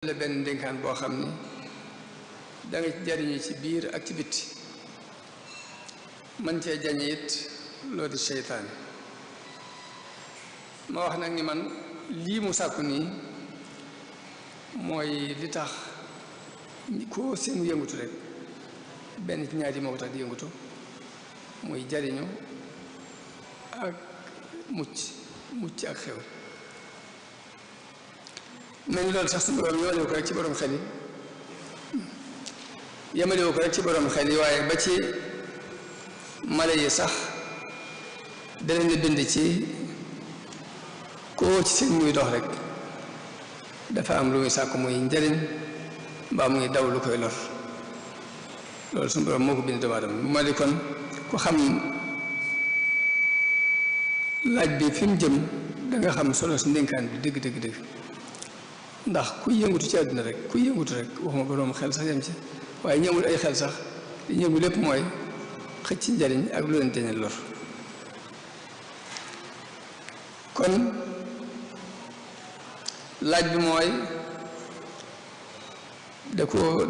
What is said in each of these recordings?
la benn ndénkaan boo xam ni da nga jariñu ci biir ak ci bitti man cee jañe it loo di seytaane ma wax nag ni man lii mu sàkku nii mooy li tax koo seen yëngutu rek benn ci ñaar yi moo ko tax di yëngutu muy jariñu ak mucc ak xew mel ni loolu sax su borom yemalewu ko rek ci borom xel yi yemalewu ko rek ci borom xel yi waaye ba ci mala yi sax da leen di bind ci koo ci seen muy dox rek dafa am lu muy sàkku muy njariñ mbaa muy daw lu koy lor loolu suñu borom moo ko bind doomu aadama bu ma di kon ku xam laaj bi fi mu jëm da nga xam solo si ndénkaan bi dëgg ndax ku yëngutu ci àdduna rek ku yëngutu rek waxuma boroom xel sax yem ci waaye ñëwul ay xel sax li ñëngu lépp mooy xëcc ci njariñ ak lu leen teñal lor kon laaj bi mooy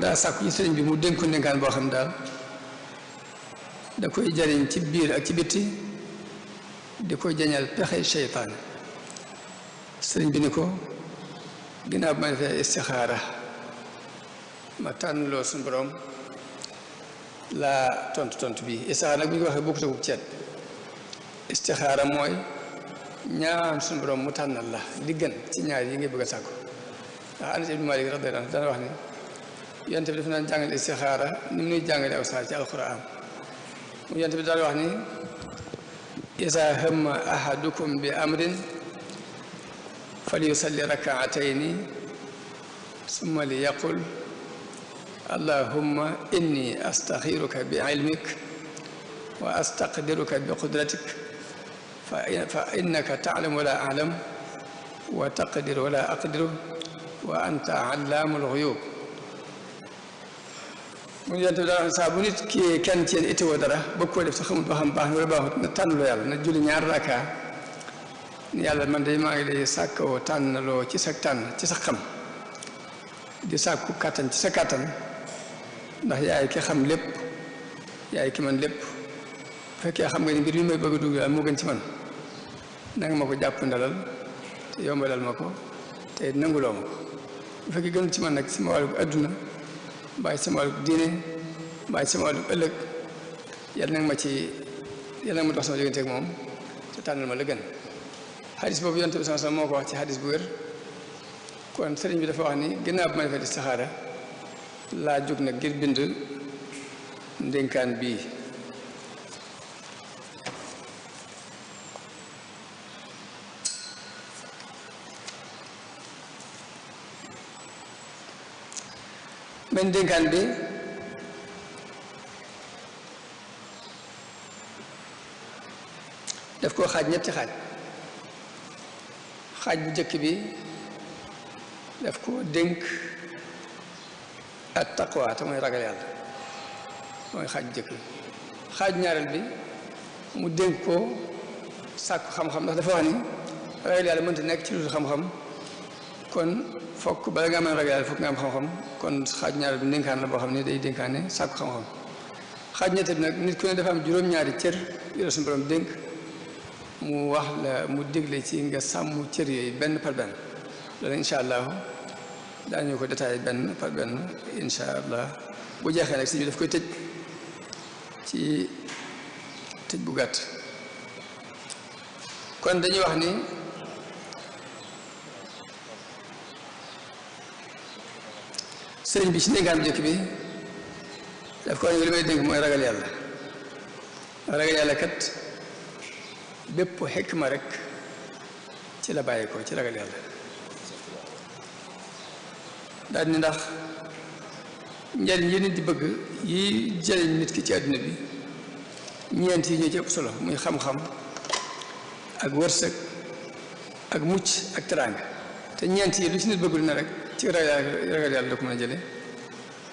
daa sàkku ci sëriñ bi mu dénk ko ndénkaan boo xam daal da koy jariñ ci biir ak ci bitti di ko jañal pexe seytaan sëriñ bi ni ko ginnaaw bi ma defee istixaara ma tànn loo suñu borom laa tontu bi istixaara nag bu ñu ko waxee bokkut ak ceet istixaara mooy ñaan suñu borom mu tànnal la li gën ci ñaar yi ngay bëgg a sàkku ndax Anas ibn Malik radiyallahu anhu dana wax ni yonent bi dafa naan jàngale istixaara ni mu nuy jàngale aw saar ci alquran mu yonent bi daal wax ni iza hamma ahadukum bi amrin falyusalli rakaatayni summa liyaqul allahumma inni astaxiruka bi ilmik wa astaqdiruka bi qudratik fa innaka taalamu wala alam wa taqdir wala aqdiru wa anta allaamul xuyub mu yonent bi daa wax saa bu nit kii kenn ci yéen ittiwoo dara bëgg koo def sa xamul ba xam baax na wala baaxut na tànnloo yàlla na julli ñaar raka ni yàlla man de maa ngi lay sàkkoo tànnaloo ci sa tànn ci sa xam di sàkku kàttan ci sa kàttan ndax yaay ki xam lépp yaay ki man lépp bu fekkee xam nga ni mbir mi may bëgg a dugg daal moo gën ci man nanga ma ko jàpp ndalal te yombalal ma ko te nanguloo ma ko bu fekkee gënul ci man nag sama wàllu adduna mbaa ci sama wàllu diine mbaa ci sama wàllu ëllëg yàlla nag ma dox sama diggante ak moom te tànnal ma la gën xadis boobu yonent bi sallallahu alayhi wasallam moo ko wax ci xadis bu wér kon sëriñ bi dafa wax ni ginnaaw bi ma defee istixaara laa jóg nag ngir bind ndénkaan bii men ndénkaan bi daf koo xaaj ñetti xaaj bu njëkk bi daf ko dénk ak taqwa te mooy ragal yàlla mooy xaaj bu njëkk bi xaaj ñaareel bi mu dénk ko sàkku xam-xam ndax dafa wax ni ragal yàlla mënta nekk ci lu xam-xam kon fokk bala nga mën ragal yàlla fokk nga am xam-xam kon xaaj ñaareel bi ndénkaan la boo xam ne day dénkaane sàkku xam-xam xaaj ñetteel bi nag nit ku ne dafa am juróom-ñaari cër yu la suñu borom dénk mu wax la mu digle ci nga sàmm cër yooyu benn par benn loolu incha allah daañu ko détaillé benn par benn incha allah bu jeexee nag si bi daf koy tëj ci tëj bu gàtt kon dañuy wax ni sëriñ bi ci ndénkaan jëkk bi daf ko wax ni li may dénk mooy ragal yàlla kat bépp xikma rek ci la bàyyi ko ci ragal yàlla daal ni ndax njariñ yi nit di bëgg yi jëriñ nit ki ci àdduna bi ñeent yi ñoo ci ëpp solo muy xam-xam ak wërsëg ak mucc ak teraanga te ñeent yi lu ci nit bëggul na rek ci ragal yàlla da ko mën a jële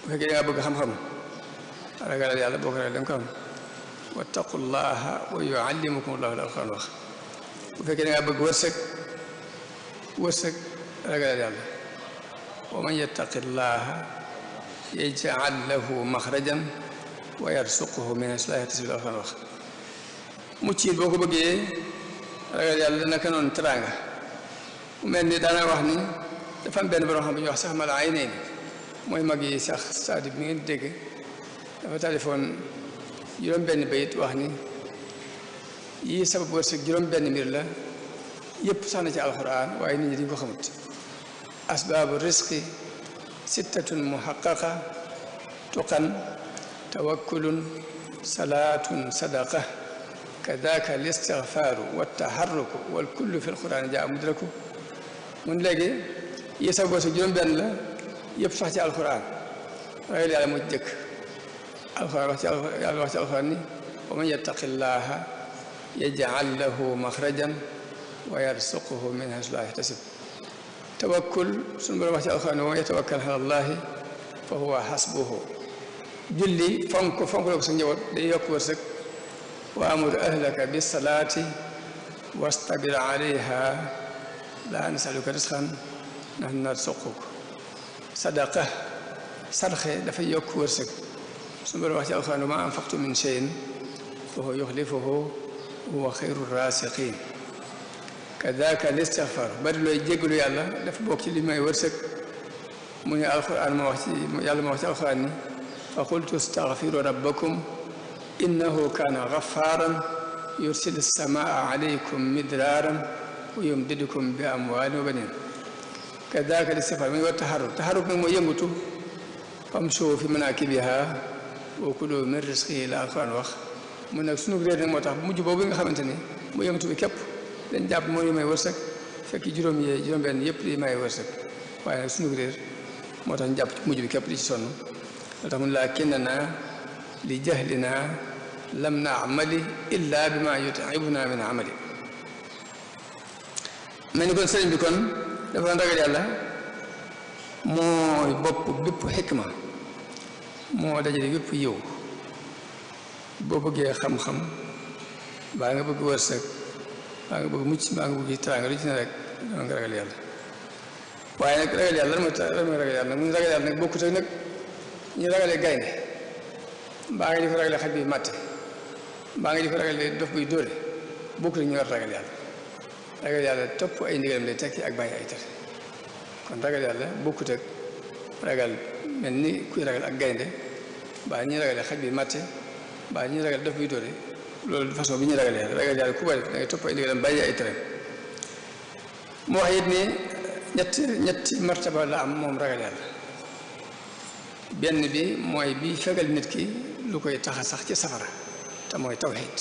bu fekkee da ngaa bëgg xam-xam ragal yàlla boo ko ragal da nga ko am wattaqullaha wa yuallimukumullahu la alquran wax bu fekkee da ngaa bëgg wërsëg ragalal yàlla wa man yattaqi llaha yaj'al lahu maxrajan wa yarsuquhu min haysu laa yahtasib la wax mucc it boo ko bëggee ragal yàlla naka noonu teraanga mu mel ni daana wax ni dafa am benn borom xam bu ñuy wax sax mala ay neen mooy mag yi sax saadi bi ngeen dégg dafa téléphone juróom benn bayit wax ni yii sabab wërsëg juróom benn mbir la yëpp sax na ci alxuraan waaye nit ñi dañ ko xamut asbaabu risqi sittatun muhaqqaqa tuqan tawakkulun salaatun sadaqa kadaka al istigfaaru wa taharruku wal kullu fi alxuraan jaa mudraku mun léegi yii sabab wërsëg juróom benn la yëpp sax ci alxuraan ragal yàlla moo ci jëkk alxuraan wax ci yàlla wax ci alxuraan ni wa man yattaqi llaha yaj'al lahu maxrajan wa yarsuquhu min haysu laa yahtasib tawakkul suñu borom wax ci alxuraan wa man yatawakkal ala llahi fa huwa hasbuhu julli fonk la ko sa njaboot day yokk wërsëg wa amur ahlaka bis salaati wastabir alayha laa nasaluka risqan nahnu narzuquk sadaqa sarxe dafay yokk wërsëg suñu borom wax ci alxuraan wa ma anfaqtum min shay'in fa huwa yuxlifuhu huwa xayru raasiqiin kadaka al istigfaar bari looy jéggalu yàlla dafa bokk ci li may wërsëg mu ne alxuraan ma wax ci yàlla ma wax ci alxuraan ni fa qultu astaghfiru rabbakum innahu kaana gaffaaran yursilu samaa alaykum midraaran wa yumdidukum bi amwaalin wa baniin kadaka al istigfaar mu ngi war taxarruk nag mooy yëngutu famshuu fi manaakibihaa wa kuluu min rizqihi la alxuraan wax mu nag sunu réer nag moo tax mujj boobu nga xamante ni mu yëngatu bi képp dañ jàpp moo may wërsëg fekk juróom benn yëpp di may wërsëg waaye nag sunu réer moo tax ñu jàpp mujj bi képp di ci sonn loo tax mun laa kinnana li jahlina lam naamali illa bi ma yut'ibuna min amali mel ni kon sëriñ bi kon dafa doon ragal yàlla mooy bopp bépp xikma moo dajale bépp yiw boo bëggee xam-xam baa nga bëgg wërsëg baa nga bëgg mucc baa nga bëgg teraanga lu ci ne rek dama nga ragal yàlla waaye nag ragal yàlla lan mooy ragal yàlla nag mu ragal yàlla nag bokkut ak nag ñu ragalee gaynde baa nga di ko ragalee xaj bi màtte baa nga di ko ragalee dof buy dóore bokkut ak ñu war ragal yàlla topp ay ndigalam lay tekki ak bàyyi ay tere kon ragal yàlla bokkut ak ragal mel ni kuy ragal ak gaynde baa ñuy ragalee xaj bi màtte baa ñuy ragal dof buy dóore loolu façon bi ñuy ragal yàlla ku bari da ngay topp ay ndigalam bàyyi ay tere mu wax it ni ñetti martaba la am moom ragal yàlla benn bi mooy bi fegal nit ki lu koy taxa sax ci safara te mooy tawxiid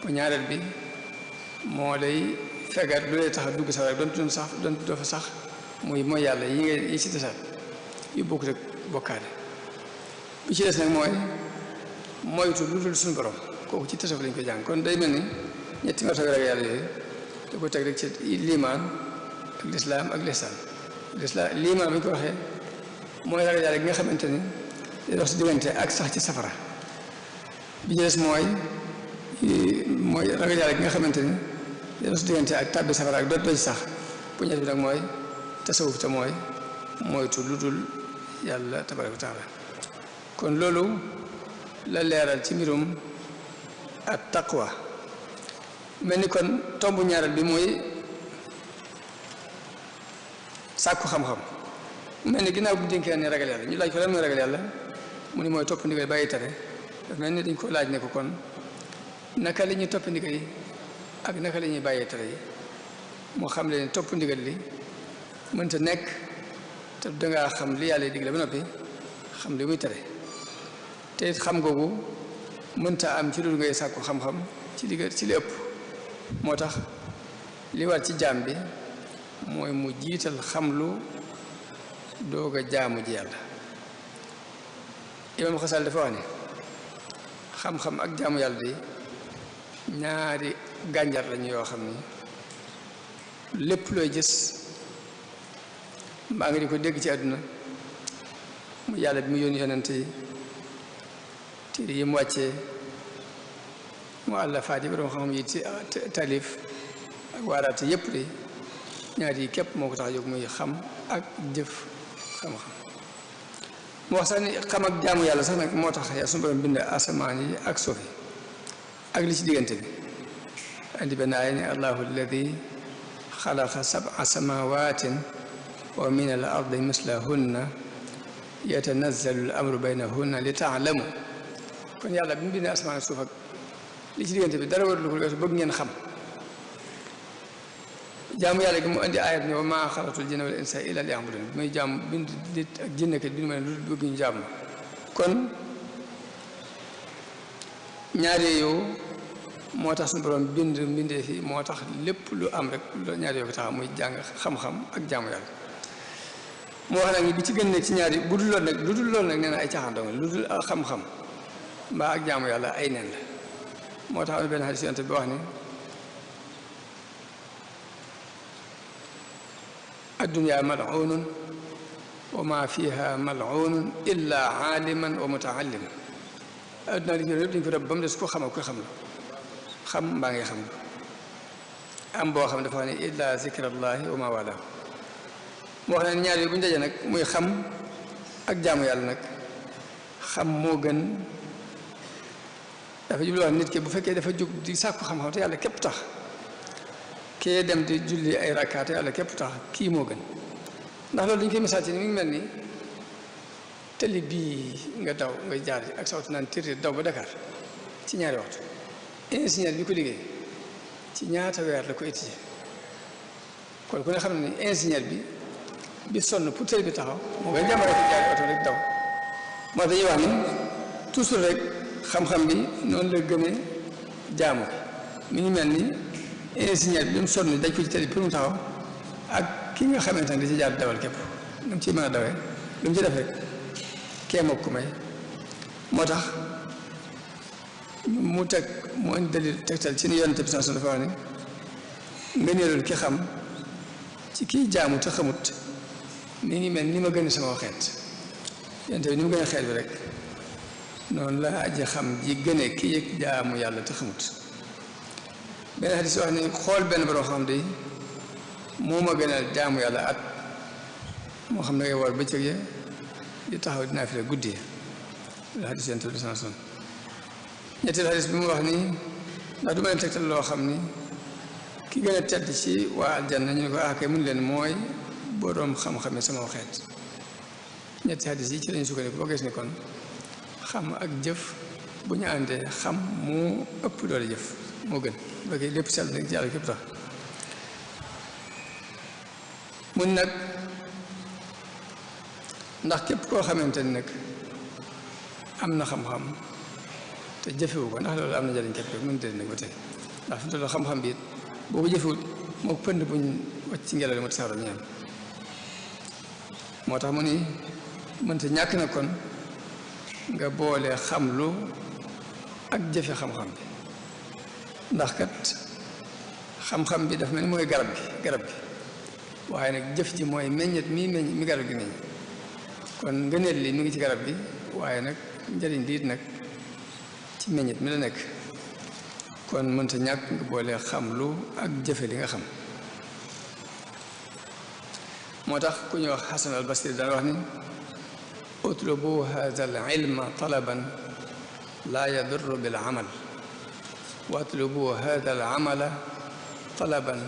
bu ñaareel bi moo lay fegal lu lay tax a dugg safara doon doo fa sax muy mooy yàlla yi ci desaat yu bokk rek bokkaale bi ci des nag mooy moytu lu dul suñu borom kooku ci tasawuf lañ ko jàng kon day mel ni ñetti martaba ragal yàlla yooyu da ko teg rek ci liimaan ak lislaam ak lisaan liimaan bi ñu ko waxee mooy ragal yàlla gi nga xamante ni day dox si diggante ak sax ci safara bi ci des mooy ragal yàlla gi nga xamante ni day dox si diggante ak tàbbi safara ak doo ci sax bu ñett bi nag mooy tasawuf te mooy moytu lu dul yàlla tabaraka wa taala kon loolu la leeral ci mbirum ak taqwa mel ni kon tomb ñaareel bi mooy sàkku xam-xam mel ni ginnaaw bu dénkee ne ragal yàlla ñu laaj ko lan mooy ragal yàlla mu ni mooy topp ndigal bàyyi tere daf mel ni dañ ko laaj ne ko kon naka la ñuy topp ndigal yi ak naka la ñuy bàyyee tere yi moo xam leen topp ndigal li mënta nekk te dangaa xam li yàlla digle ba noppi xam li muy tere te it xam googu mënta am ci loolu ngay sàkku xam-xam ci li ëpp moo tax li war ci jaam bi mooy mu jiital xamlu doog a jaamu ji yàlla imam Xasal dafa wax ne xam-xam ak jaamu yàlla di ñaari gànjar lañu yoo xam ni lépp looy gis mbaa nga di ko dégg ci àdduna mu yàlla bi mu yónni yonente yi téere yi mu wàccee mu àllafaat yi borom xam-xam yi ci taalif ak waaraate yépp de ñaar yi képp moo ko tax a jóg muy xam ak jëf xam-xam mu wax sax ni xam ak jaamu yàlla sax nag moo tax yaa suñu borom bind asamaan yi ak suuf yi ak li ci diggante bi andi benn aaya ni allahu alladi xalaqa sab'a samawaatin wa min al ardi mislahunna yatanazzalu al amru baynahunna li taalamu kon yàlla bi mu bindee asamaan ak suuf ak li ci diggante bi dara warul ko weesu bëgg ngeen xam jaamu yàlla gi mu indi aayat ni wa maa xalaqtul jinna wal insa illa liya'budun bi muy jaam bind nit ak jinne kat bi nu ma ne lu bëgg ñu jaam kon ñaari yow moo tax suñu borom bind mbindee fi moo tax lépp lu am rek ñaari yow ko tax muy jàng xam-xam ak jaamu yàlla moo wax nag bi ci gën nekk ci ñaari bu dul lool nag lu dul lool nag nee na ay caaxaan dong lu dul xam-xam mbaa ak jaamu yàlla ay nen la moo tax am na benn xadis yonent bi wax ni addunya mal'unun wa ma fiha mal'unun illa aaliman wa mutaallim adduna li lépp dañ ko rëbb ba mu des ko xam ak ko xam la xam mbaa ngi xam am boo xam dafa ne illa zikrallahi wa ma wala mu wax ne ñaar yi bu ñu dajee nag muy xam ak jaamu yàlla nag xam moo gën dafa jublu wax nit ki bu fekkee dafa jóg di sàkku xam-xam te yàlla képp tax kee dem di julli ay rakkaat te yàlla képp tax kii moo gën ndax loolu dañu koy misaal ci ni mi ngi mel ni tëli bii nga daw ngay jaar ak sawtu naan tir daw ba Dakar ci ñaari waxtu ingénieur bi ko liggéey ci ñaata weer la ko étudier kon ku ne xam ne ni ingénieur bi sonn pour tëli bi taxaw moo ngay jàmbare ko jaari oto rek daw moo dañuy wax ni toujours rek xam-xam bi noonu la gënee jaamu mi ngi mel ni ingénieur bi mu sonn daj ko ci tëli bi pour mu taxaw ak ki nga xamante ne da ci jaar dawal képp lu mu ciy mën a dawee lu mu ci def rek kee moo ko may moo tax mu teg mu indi dalil tegtal ci ni yonent bi dafa wax ne nga neelul ki xam ci kii jaamu te xamut mi ngi mel ni ma gën sama xeet yonent bi ni mu gën a xeet bi rek noonu la aji xam ji gëne ki yëg jaamu yàlla te xamut benn xadis wax ni xool benn borom xam de moo ma gënal jaamu yàlla at moo xam ne ngay war bëccëg ya di taxaw dinaa fi la guddi la xadis yonent bi ñetteel xadis bi mu wax ni ndax du ma leen tegtal loo xam ni ki gën a tedd ci waa aljanna ñu ne ko kay mun leen mooy boroom xam-xame sama xeet ñetti xadis yi ci lañu sukkandiku boo gis ni kon xam ak jëf bu ñu àndee xam mu ëpp doole jëf moo gën ba kay lépp sell nag ci yàlla képp tax mun nag ndax képp koo xamante ni nag am na xam-xam te jëfewu ko ndax loolu am na njëriñ képp rek mën déedéet nag ba tey ndax fi mu toll xam-xam bi it boo ko jëfewul moo pënd buñ wàcc ci ngelaw li mu tasaaroo ñaan moo tax mu ni mënta ñàkk na kon nga boole xamlu ak jëfe xam-xam bi ndax kat xam-xam bi dafa mel ni mooy garab gi waaye nag jëf ji mooy meññet mi garab gi meññ kon ngëneel li mi ngi ci garab gi waaye nag njëriñ li it nag ci meññet mi la nekk kon mënta ñàkk nga boole xamlu ak jëfe li nga xam moo tax ku ñuy wax Xasan al Basri daan wax ni utlubu hada al ilma talaban laa yadurru bil amal wa utlubu hada al amala talaban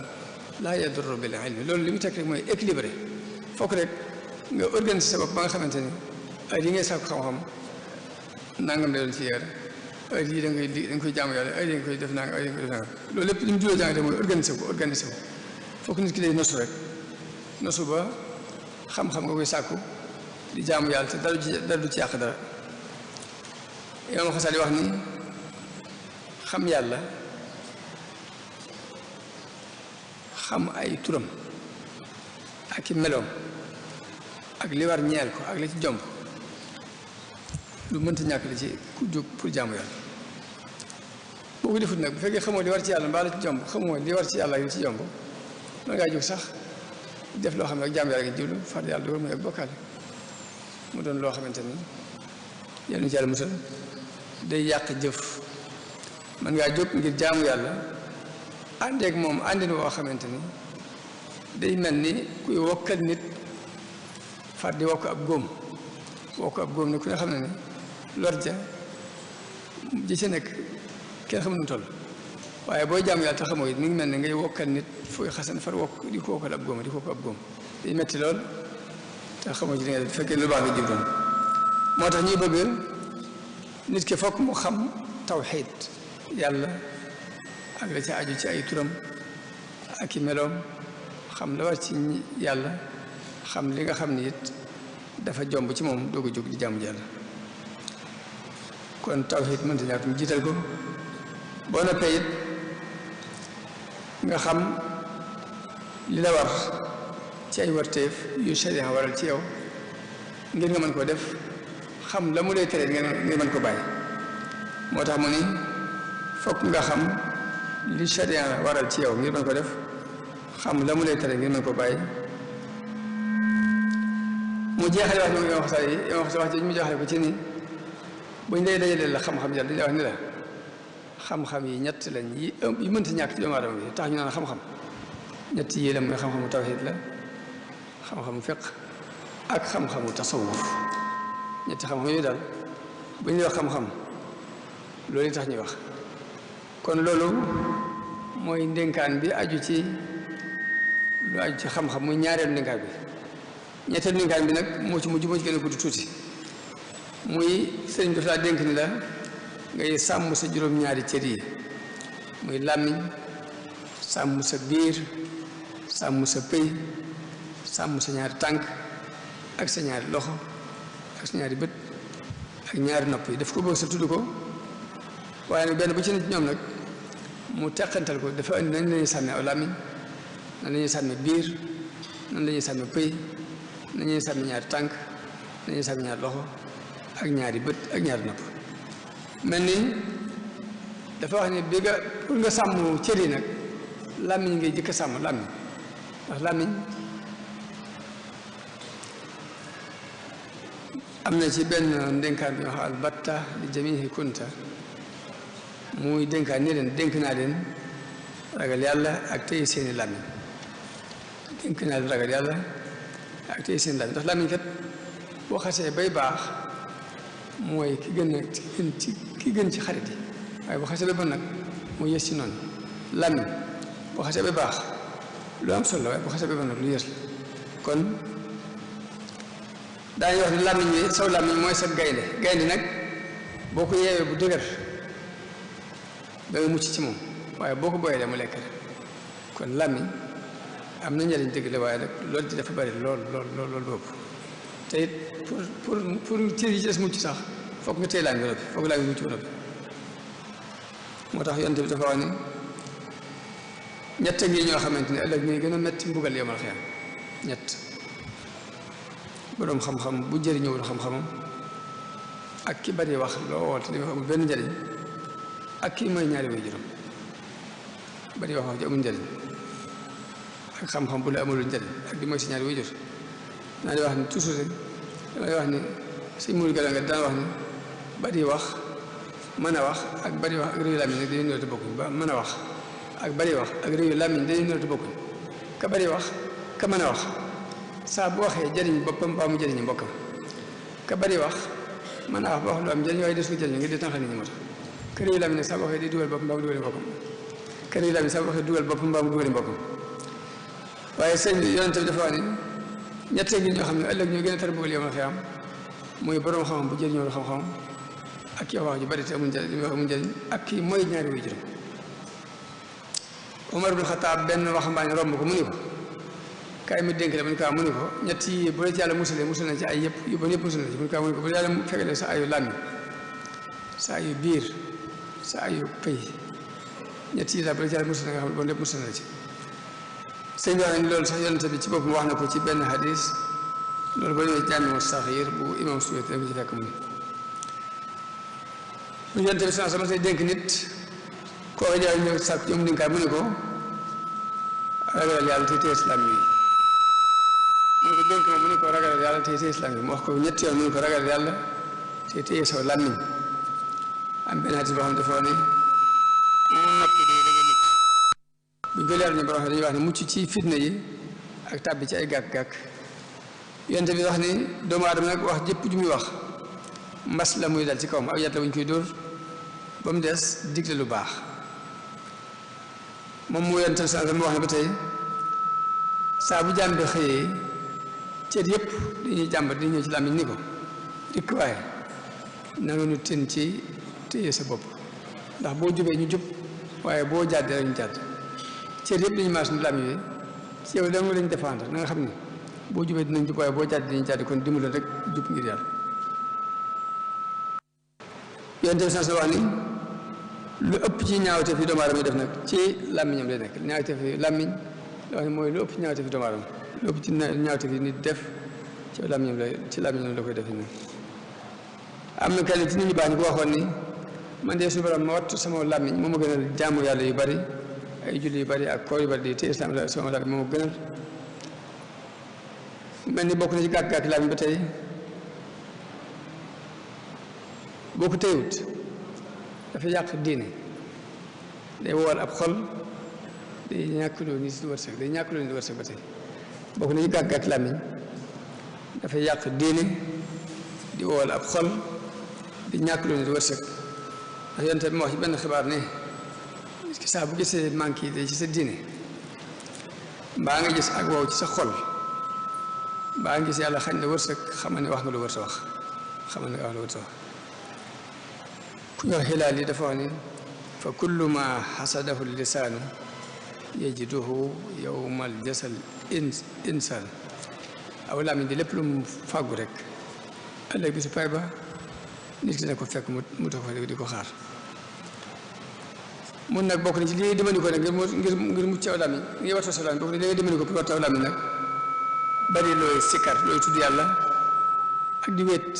laa yadurru bil ilmi loolu li mu teg rek mooy équilibré fokk rek nga organiser sa bopp ba nga xamante ni ay yi ngay sàkku xam-xam nangam la doon ci yeer ay yii da nga koy jaamu yàlla ay yi nga koy def nangam ay yi nga koy def nangam loolu lépp li mu julee jàngate mooy organiser ko fokk nit ki day nosu rek nosu ba xam-xam nga koy sàkku di jaamu yàlla te dara du ci yàq dara Imaam Xasaali wax ni xam yàlla xam ay turam ak i meloom ak li war ñeel ko ak li ci jomb lu mënta ñàkk li ci ku jóg pour jaamu yàlla boo ko defut nag bu fekkee xamoo li war ci yàlla mbaa la ci jomb xamoo li war ci yàlla ak li ci jomb mën ngaa jóg sax def loo xam ne ak jaamu yàlla nga jublu far yàlla dogal muy ak bokkaale mu doon loo xamante ni yàlla ci yàlla musal day yàq jëf mën ngaa jóg ngir jaamu yàlla àndeek moom àndin woo xamante ni day mel ni kuy wokkal nit far di wokk ab góom ne ku ne xam ne ne lor ja ji ci nekk kenn xamul nu toll waaye booy jaamu yàlla te xamoo it mi ngi mel ne ngay wokkal nit fooy xasan far wokk di ko wokkal ab góom day metti lool te xamoo ci li nga def fekkee lu baax nga jubloon moo tax ñuy bëgg nit ki fokk mu xam tawxiid yàlla ak la ci aju ci ay turam ak i meloom xam la war ci yàlla xam li nga xam ni it dafa jomb ci moom doog a jóg di jaamu yàlla kon tawxiid mënta ñàkk ñu jiital ko boo noppee it nga xam li la war ci ay warteef yu sharia waral ci yow ngir nga mën koo def xam la mu lay tere ngir mën ko bàyyi moo tax mu ni fokk nga xam li sharia waral ci yow ngir mën ko def xam la mu lay tere ngir mën ko bàyyi mu jeexale wax moom wax ji mu jeexale ko ci ni buñ lay dajalee la xam-xam yàlla dañuy wax ni la xam-xam yi ñett lañ yi mënta ñàkk ci doomu aadama bi tax ñu naan xam-xam ñett yi la mooy xam-xamu tawxiid la xam-xamu fiq ak xam-xamu tasawuf ñetti xam-xam yooyu daal bu ñuy wax xam-xam loolu tax ñuy wax kon loolu mooy ndénkaan bi aju ci lu aju ci xam-xam muy ñaareelu ndénkaan bi ñetteelu ndénkaan bi nag moo ci mujj moo ci gën a gudd tuuti muy sëriñ daf laa dénk ni la ngay sàmm sa juróom-ñaari cër yi muy làmmiñ sàmm sa biir sàmm sa pëy sàmm sa ñaari tànk ak sa ñaari loxo ak sa ñaari bët ak ñaari nopp yi daf ko bëgg sa tudd ko waaye nag benn bu ci nit ñoom nag mu teqantal ko dafa indi nañ la ñuy sàmme aw làmmiñ nan la ñuy sàmme biir nan la ñuy sàmme pëy nan la ñuy sàmme ñaari tànk nan la ñuy sàmme ñaari loxo ak ñaari bët ak ñaari nopp mel ni dafa wax ne bi nga pour nga sàmm cër yi nag làmmiñ ngay jëkk a sàmm làmmiñ ndax làmmiñ am na ci benn ndénkaan bi ñu wax albatta li jamihi kunta muy dénkaan ni leen dénk naa leen ragal yàlla ak tey seeni làmmiñ dénk naa leen ragal yàlla ak tey seeni làmmiñ ndax làmmiñ kat boo xasee bay baax mooy ki gën ci xarit yi waaye boo xasee bay bon nag moo yées ci noonu làmmiñ boo xasee bay baax lu am solo la waaye boo xasee bay bon nag lu yées la kon daañu wax ni làmmiñ bi saw làmmiñ mooy sa gaynde nag boo ko yeewee bu dëgër da nga mucc ci moom waaye boo ko booyee mu lekk kon làmmiñ am na njëriñ dëgg la waaye nag loolu ci dafa bari lool boobu te it pour cër yi ci des mucc sax foog nga téye làmmiñ ba noppi foog làmmiñ mucc ba noppi moo tax yonent bi dafa wax ni ñett ngi ñoo xamante ne ëllëg ñuy gën a metti mbugal yomal xiyam ñett boroom xam-xam bu jëriñëwul xam-xamam ak ki bari wax lool te li nga amul benn njëriñ ak kii mooy ñaari way juróom bari wax ji amul njëriñ ak xam-xam bu la amulul njëriñ ak di mooy si ñaari way jur naa di wax ni toujours rek damay wax ni si mul gala nga daan wax ni bari wax mën a wax ak bari wax ak réew làmmiñ nag dañuy nëwte bokkuñ ba mën a wax ak bari wax ak réew làmmiñ dañuy nëwte bokkuñ ka bari wax ka mën a wax saa bu waxee jëriñ boppam baa mu jëriñu mbokkam ka bari wax mën a wax ba wax lu am njëriñ waaye des ko jëriñ ngir di tànqal nit ñi moo tax kër yi làmmiñ nag saa bu waxee di dugal boppam mbaa mu dugali mbokkam kër yi làmmiñ saa bu waxee dugal boppam mbaa mu dugali mbokkam waaye sëñ bi yonent bi dafa wax ni ñettee gi ñoo xam ne ëllëg ñoo gën a tar bëggal yow xiyaam mooy borom xam-xam bu jëriñoo xam-xam ak kii wax ju bari te amul njëriñ ak kii mooy ñaari way juróom Omar ibn Xataab benn waxambaane romb ko mu ni ko kaay mi dénk la mu ni ko mu ni ko ñett yi bu la ci yàlla musalee musal na ci ay yëpp yu bon yëpp musal na ci mu ni ko mu ni ko bu la yàlla fekkalee sa ayu làmmiñ sa ayu biir sa ayu pëy ñett yi daal bu la ci yàlla musal na nga xam ne bon lépp musal na ci sëñ bi wax nañ loolu sax yonent bi ci boppam wax na ko ci benn hadis loolu ba ñëwee Jaamiu Saxiir bu imam Suyuti da nga ci fekk mu ni bu yonent bi sama say dénk nit koo jaay ñëw sàkk ci ndénkaay mu ne ko ragalal yàlla te téye islam yi mu ne ko dénk ma mu ne ko ragalal yàlla te téye islam yi mu wax ko ñetti yoon mu ne ko ragalal yàlla te téye saw làmmiñ am benn hadis boo xam ne dafa wax ne mu noppi di da nga mucc buñ ko leer ñu borom dañuy wax ne mucc ci fitna yi ak tàbbi ci ay gàkk-gàkk yonent bi wax ni doomu aadama nag wax jëpp ju muy wax mbas la muy dal ci kawam aw yat la wuñ koy dóor ba mu des digle lu baax moom mu yonent sa mu wax ne ba tey saa bu jaam bi xëyee cër yëpp dañuy jàmbat dañuy ñëw ci làmmiñ ni ko dikk waaye na nga nu tën ci téye sa bopp ndax boo jubee ñu jub waaye boo jàddee rek ñu jàdd cër yëpp dañuy maas ni làmmiñ wi ci yow da nga lañ défendre na nga xam ne boo jubee dinañ jub waaye boo jàddee dinañ jàdd kon dimbali rek jub ngir yàlla yonent bi sa wax ni lu ëpp ci ñaawte fi doomu aadama yi def nag ci làmmiñam lay nekk ñaawte fi làmmiñ da wax ne mooy lu ëpp ci ñaawte fi doomu aadama lu ëpp ci ñaawte fi nit def ci làmmiñam la koy def ni am na kenn ci nit ñu baax ñu ko waxoon ni man de suñu borom ma wattu sama làmmiñ moo ma gënal jaamu yàlla yu bari ay julli yu bari ak koor yu bari di te islam sama làmmiñ moo ma gënal mel ni bokk na ci gàkk-gàkk làmmiñ ba tey boo ko téyewut dafa yàq diine day wowal ab xol day ñàkkloo nit di wërsëg ba tey bokk na ci gàkk-gàkk làmmiñ dafa yàq diine di wowal ab xol di ñàkkloo nit di wërsëg ndax yonte bi ma wax ci benn xibaar ne saa bu gisee manque yi ci sa diine mbaa nga gis ak wow ci sa xol mbaa nga gis yàlla xañ la wërsëg xamal ne wax nga lu wërta wax ku ñoo xilaal yi dafa wax ni fa kullu ma xasadahu lisaanu yajiduhu yowmal jasal insaan aw làmmiñ di lépp lu mu fàggu rek ëllëg bi su pay ba nit ki dina ko fekk mu tax di ko xaar mun nag bokk na ci li ngay dimbali ko nag ngir mucc aw làmmiñ ngir wattu sa làmmiñ bokk na li ngay dimbali ko pour wattu aw làmmiñ nag bari looy sikkar looy tudd yàlla ak di wéet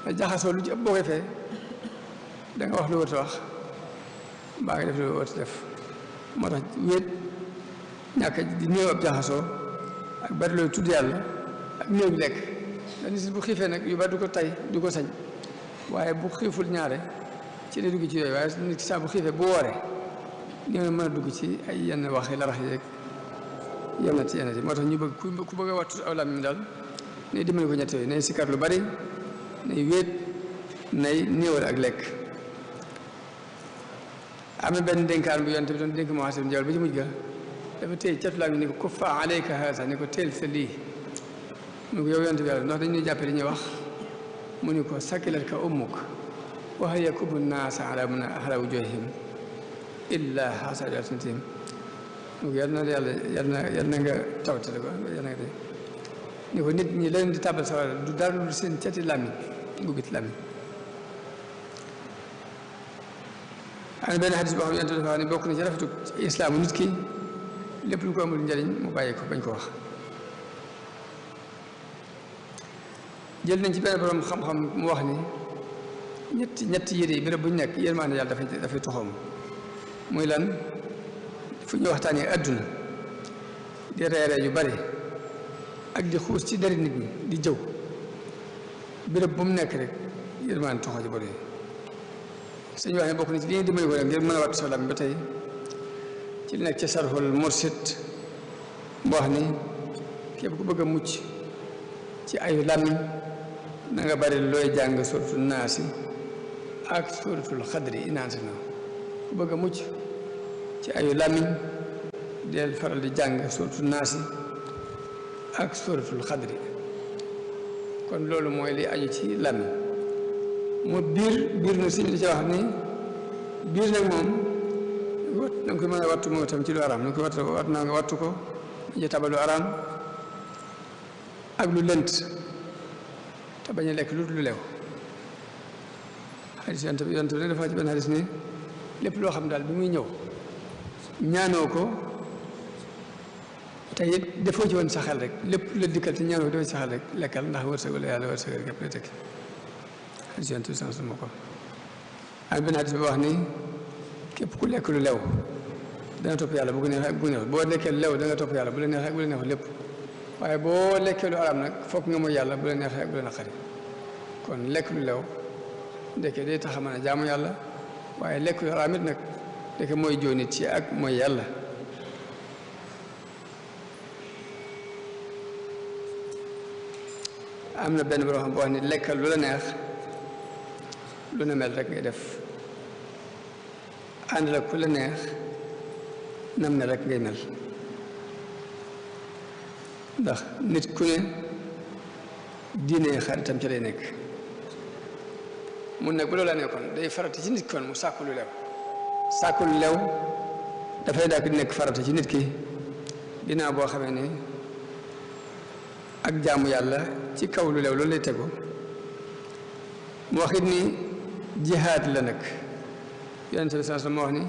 nga jaxasoo lu ci ëpp boo koy fee da nga wax lu wërta wax mbaa nga def lu wërta def moo tax wéet ñàkk di néew ab jaxasoo ak bari looy tudd yàlla ak néew bi lekk da nit bu xiifee nag yu bari du ko tay du ko sañ waaye bu xiiful ñaare ci lay dugg ci yooyu waaye nit ki saa bu xiifee bu wooree ni nga mën a dugg ci ay yenn waxi larax yeeg yenn ci moo tax ñu bëgg ku bëgg a wattu aw làmmiñ daal nay dimbali ko ñett yooyu nay sikkar lu bari nay wéet nay néewal ak lekk am na benn dénkaan bu yonte bi doon dénk moo xasib njawal ba ci mujj ga dafa téye catu làmmiñ ni ko kuffa alayka haasa ni ko teel sa lii mu ne ko yow yonte bi yàlla ndax dañuy jàppe dañuy wax mu ni ko sakilat ka ummuk wa hiya yakubbu naasa ala wujuhihim illa hasada alsinatihim mu ko yàlla na nga tawtale ko yàlla na nga de ni ko nit ñi leen di tàbbal sawara du dara lu seen cati làmmiñ gubbit làmmiñ am na benn xadis boo xam ne yonte dafa wax ne bokk na ci rafetu islaamu nit ki lépp lu ko amul njëriñ mu bàyyi ko bañ ko wax jël nañ ci benn borom xam-xam mu wax ni ñetti yére yi béréb bu ñu nekk yërmaande yàlla dafay toxoom muy lan fu ñu waxtaanee adduna di reeree yu bari ak di xuus ci dari nit ñi di jëw béréb bu mu nekk rek yërmaande toxoo ci bari suñu wax ne bokk na ci li ngeen dimbali ko rek ngir mën a wattu sa làmmiñ ba tey ci li nekk ca sarxul mursid mu wax ni képp ku bëgg a mucc ci ayu làmmiñ na nga bari looy jàng suratul naasi ak suratul xadri inaansi na ku bëgg a mucc ci ayu làmmiñ del faral di jàng suratul naasi ak suratul xadri kon loolu mooy li aju ci làmmiñ mu biir na suñu di ci wax ni biir nag moom da nga koy mën a wattu moom itam ci lu araam da nga koy wattu naa nga wattu ko ñu tabal lu araam ak lu lënt te bañ a lekk lu lew xadis yonte bi ne dafa ci benn xadis ni lépp loo xam daal bi muy ñëw ñaanoo ko te it defoo ci woon sa xel rek lépp la dikkal te ñaanoo ko defoo ci sa xel rek lekkal ndax wërsëg wala yàlla wërsëg rek yëpp lay tekki xadis yonte bi sans ma ko am benn xadis bi wax ni képp ku lekk lu lew dana topp yàlla bu ko neexee ak bu neexee boo lekkee lu lew da nga topp yàlla bu la neexee ak bu la neexee lépp waaye boo lekkee lu araam nag foog nga mooy yàlla bu la neexee ak bu la naqari kon lekk lu lew ndeke day tax a mën a jaamu yàlla waaye lekk lu araam it nag ndeke mooy joo nit ci ak mooy yàlla am na benn boo xam boo wax ni lekkal lu la neex lu ne mel rek ngay def ànd la ku la neex nam ne rek ngay mel ndax nit ku ne diine xaritam ci lay nekk mun nag bu loola nekkoon day farata ci nit kon mu sàkku lu lew sàkku lu lew dafay daal di nekk farata ci nit ki ginnaaw boo xamee ne ak jaamu yàlla ci kaw lu lew loolu lay tegu mu wax it ni jihaad la nag yonent bi sallallahu alayhi wa sallam moo wax ni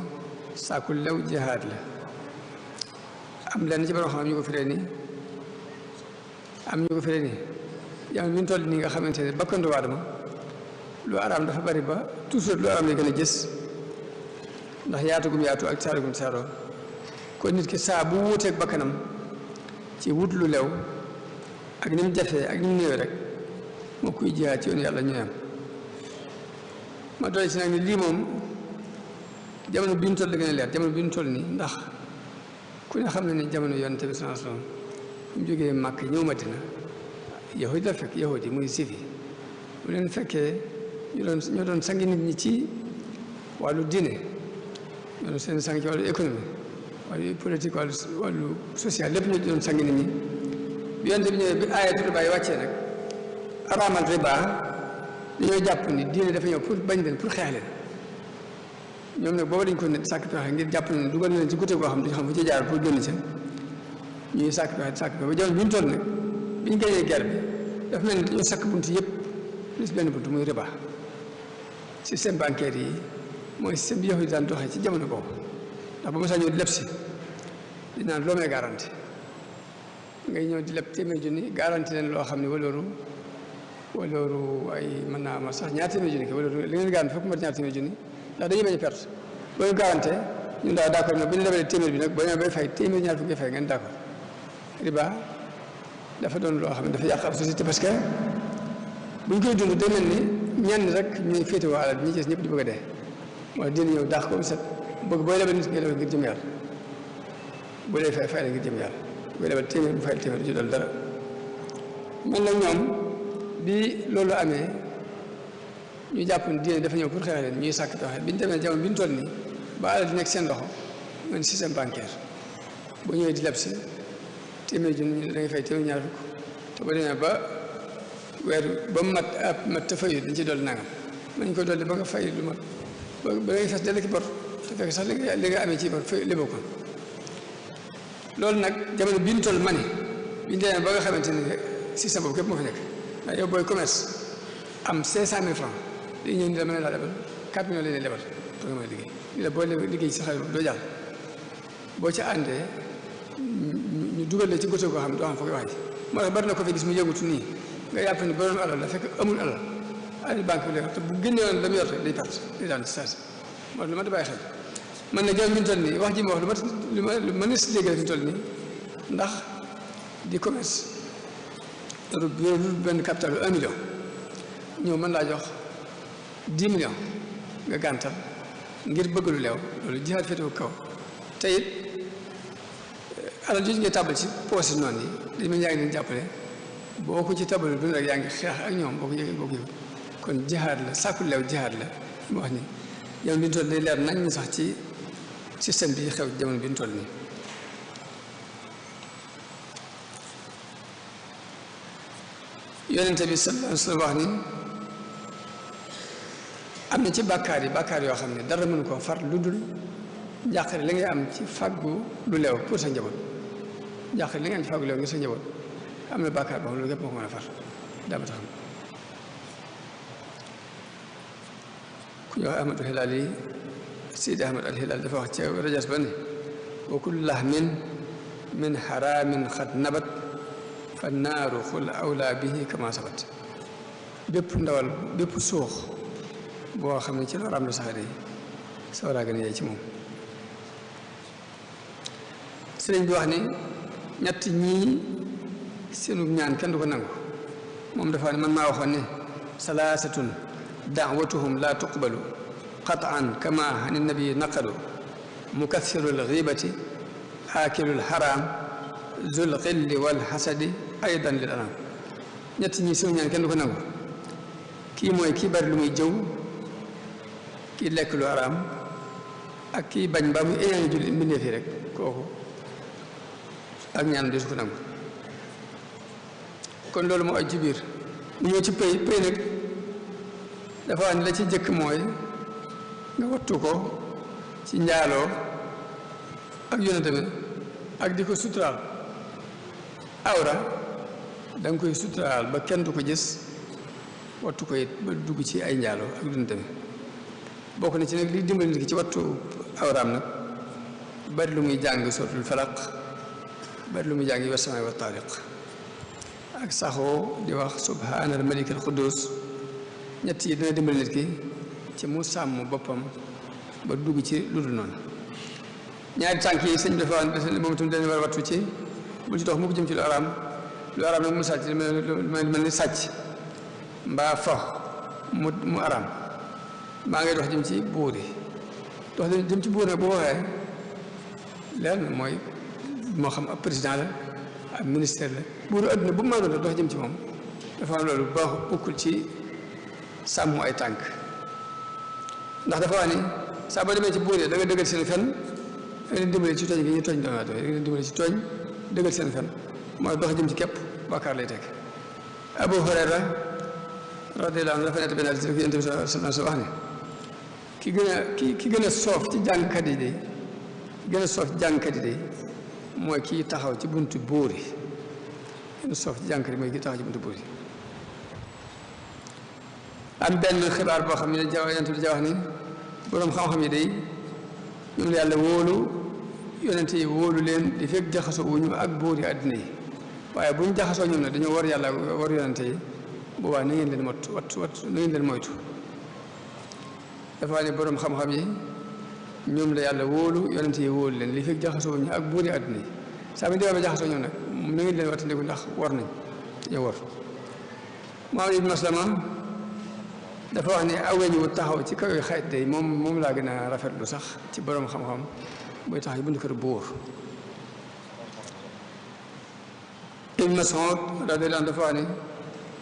sàkku lu lew jihaad la am lenn ci borom xam ñu ko firee ni yaa ngi toll nii nga xamante ne bakkandu Aadama lu araam dafa bari ba toujours lu araam lay gën a gis ndax yaatugum yaatu ak saarugum saaroo kon nit ki saa bu wuuteeg bakkanam ci wut lu lew ak ni mu jafee ak ni mu néewee rek moo koy jihaat ci yoon yàlla ñooy am ma doole ci nag ni lii moom jamono bi ñu toll da gën a leer jamono bi ñu toll nii ndax ku ne xam ne ni jamono Yonent bi sallallahu alayhi wasallam mu jógee Màkk ñëw Madina yahudi la fekk yahudi muy sifi bu leen fekkee ñoo doon sangi nit ñi ci wàllu diine ñoo doon seen sang ci wàllu économie wàllu politique wàllu social lépp ñoo doon sangi nit ñi bi Yonent bi ñëwee bi aayatu riba yi wàccee nag araamal riba dañoo jàpp ni diine dafa ñëw pour bañ leen pour xeex leen ñoom nag booba dañ ko ne sàkk pexe ngir jàpp ne dugal leen ci côté boo xam ne duñu xam fu ci jaar pour génn ci ñuy sàkk pexe ba jamono bi ñu toll nag bi ñu gañee guerre bi dafa mel ni dañoo sakk bunt yëpp plus benn bunt muy riba système bancaire yi mooy système bi yahudi daan doxee ci jamono boobu ndax ba mosaa ñëw di leb si di naan loo may garanti ngay ñëw di leb téeméer junni garanti leen loo xam ne walooru ay mën naa ma sax ñaar téeméer junni ki walooru li ngeen garanti fokk mat ñaar téeméer junni ndax dañuy bañ a perte boo ñu garanté ñun daal d'accord nag bu ñu lebalee téeméer bi nag boo ñëwee bay fay téeméer ñaar fukki fay ngeen d'accord riba dafa doon loo xam ne dafa yàq ab société parce que buñ koy dund day mel ni ñenn rek ñuy féetewoo alal ñi ci ñëpp di bëgg a dee wala dina ñëw daax ko set bëgg booy lebal nit ngay lebal ngir jëm yàlla boo lay fay la ngir jëm yàlla booy lebal téeméer bu fay téeméer du ci doon dara man nag ñoom bi loolu amee ñu jàpp ne diine dafa ñëw pour xeex leen ñuy sàkk pexe bi ñu demee jamono bi ñu toll nii ba alal di nekk seen loxo man système bancaire boo ñëwee di leb si téeméer junni da ngay fay téeméer ñaar fukk te ba demee ba weer ba mu mat te fayu dañ ci dolli nangam nañ ko dolli ba nga fay lu mat ba ngay fes dell ki bor te fekk sax li nga amee ci bor fay léboo ko loolu nag jamono bi ñu toll ma ne bi ñu demee ba nga xamante ni système boobu képp moo fi nekk ndax yow booy commerce am 500 000 francs dañuy ñëw ni la mën a laa lebal 4 millions lañ lebal pour nga mën a liggéey ni la boo liggéey ci sa xel doo jàll boo ca àndee ñu dugal la ci gëstu goo xam ne doo xam foog wax ji moo tax bari na ko fi gis mu yëngutu nii nga yàpp ni borom alal la fekk amul alal banque bi la te bu génnee woon la mu yor day perte day daan ci saa si moo tax lu ma da bàyyi xel man nag jamono bi ñu toll nii wax ji ma wax lu ma ne si léegi la fi ñu toll nii ndax di commerce ru benn capital 1 million ñëw mën laa jox 10 millions nga gàntal ngir bëgg lu leew loolu jihaad féetewu kaw te it alal jooju ngay tàbbal ci poos yi noonu yi dañ ma yaa ngi leen jàppale boo ko ci tàbbal dund rek yaa ngi xeex ak ñoom boo ko yëgee boo ko yëgee kon jihaad la sàkku leew jihaad la mu wax ni jamono bi ñu toll day leer nañ ñu sax ci système bi xew jamono bi ñu toll nii yonente bi sallallahu alayhi wa sallam wax ni am na ci bàkkaar yoo xam ne dara mënu koo far lu dul njàqare li ngay am ci fàggu lu leew pour sa njaboot njàqare li ngay am ci fàggu leew ngir sa njaboot am na bàkkaar boo xam ne loolu yëpp moo ko mën a far daa ba tax ku ñuy wax Ahmadu Hilaali Sidi Ahmad al Hilaali dafa wax ci rajas ba ne wa kullu lahmin min haramin xad nabat fa naaru xul awlaa bihi kama sabat bépp ndawal bépp suux boo xam ne ci loram la sax day sawaraa gën a yaay ci moom sëriñ bi wax ni ñett ñii seenu ñaan kenn du ko nangu moom dafa ne man maa waxoon ne salaasatun daawatuhum laa tuqbalu qataan kama hani nabi naqalu mukathirul ghibati aakilul haram zul xilli wal xasadi aydan lil anam ñett ñi sunu ñaan kenn du ko nangu kii mooy kii bari lu muy jëw kii lekk lu araam ak kii bañ mbaa muy éñaani julli mbindeef yi rek kooku ak ñaan de su ko nangu kon loolu moo aj ci biir mu ñëw ci pëy nag dafa wax ne la ci jëkk mooy nga wattu ko ci njaaloo ak yonente bi ak di ko suturaal awra da nga koy suturaal ba kenn du ko gis wattu ko it ba dugg ci ay njaaloo ak yonente bi bokk na ci nag li dimbali nit ki ci wattu awraam nag bari lu muy jàng suratul falaq bari lu muy jàng wa samaa'i wa taariq ak saxoo di wax subhaanal malikal quddus ñett yi dina dimbali nit ki ci mu sàmm boppam ba dugg ci lu dul noonu ñaari tànk yi sëñ bi dafa wax moom itam dañu war a wattu ci bul ci dox mu ko jëm ci lu araam nag mu sàcc mel ni sàcc mbaa fo mu araam maa ngay dox jëm ci buur yi dox jëm ci buur nag boo waxee leer na mooy moo xam ab président la ab ministère la buuru adduna bu ma doon dox jëm ci moom dafa am loolu baaxu bokkul ci sàmm ay tànk ndax dafa wax ni saa boo demee ci buur yi da nga dëggal seen fen da nga leen dimbali ci tooñ gi ñu tooñ doomu aadama da nga leen dimbali ci tooñ dëggal seen fen mooy dox jëm ci képp bàkkaar lay teg Abu Hurayra radiyallahu anhu dafa nekk benn hadis Yonent bi sallallahu alayhi wa sallam wax ne ki gën a soof ci jàngkat yi de gën a soof ci jàngkat yi de mooy kii taxaw ci buntu buur yi gën a soof ci jàngkat yi mooy kii taxaw ci buntu buur yi am benn xibaar boo xam ne Yonent bi wax ni boroom xam-xam yi day ñoom la yàlla wóolu yonent yi wóolu leen di fekk jaxasoo wuñu ak buur yi àddina yi waaye bu ñu jaxasoo ñoom ne dañoo war yàlla war yonent yi boobaa na ngeen leen wattu na ngeen leen moytu dafa ne boroom xam-xam yi ñoom la yàlla wóolu yonent yi wóolu leen li fekk jaxasoo wuñu ak buur yi àddina yi saa bu ñu demee ba jaxasoo ñoom nag na ngeen leen wattandiku ndax war nañ dañoo war Muhammad ibn Maslama dafa wax ne aweñ wu taxaw ci kaw xayt day moom laa gën a rafetlu sax ci boroom xam-xam buy tax yi buntu kër buur Ibn Mas'ud radiyallahu anhu dafa wax ne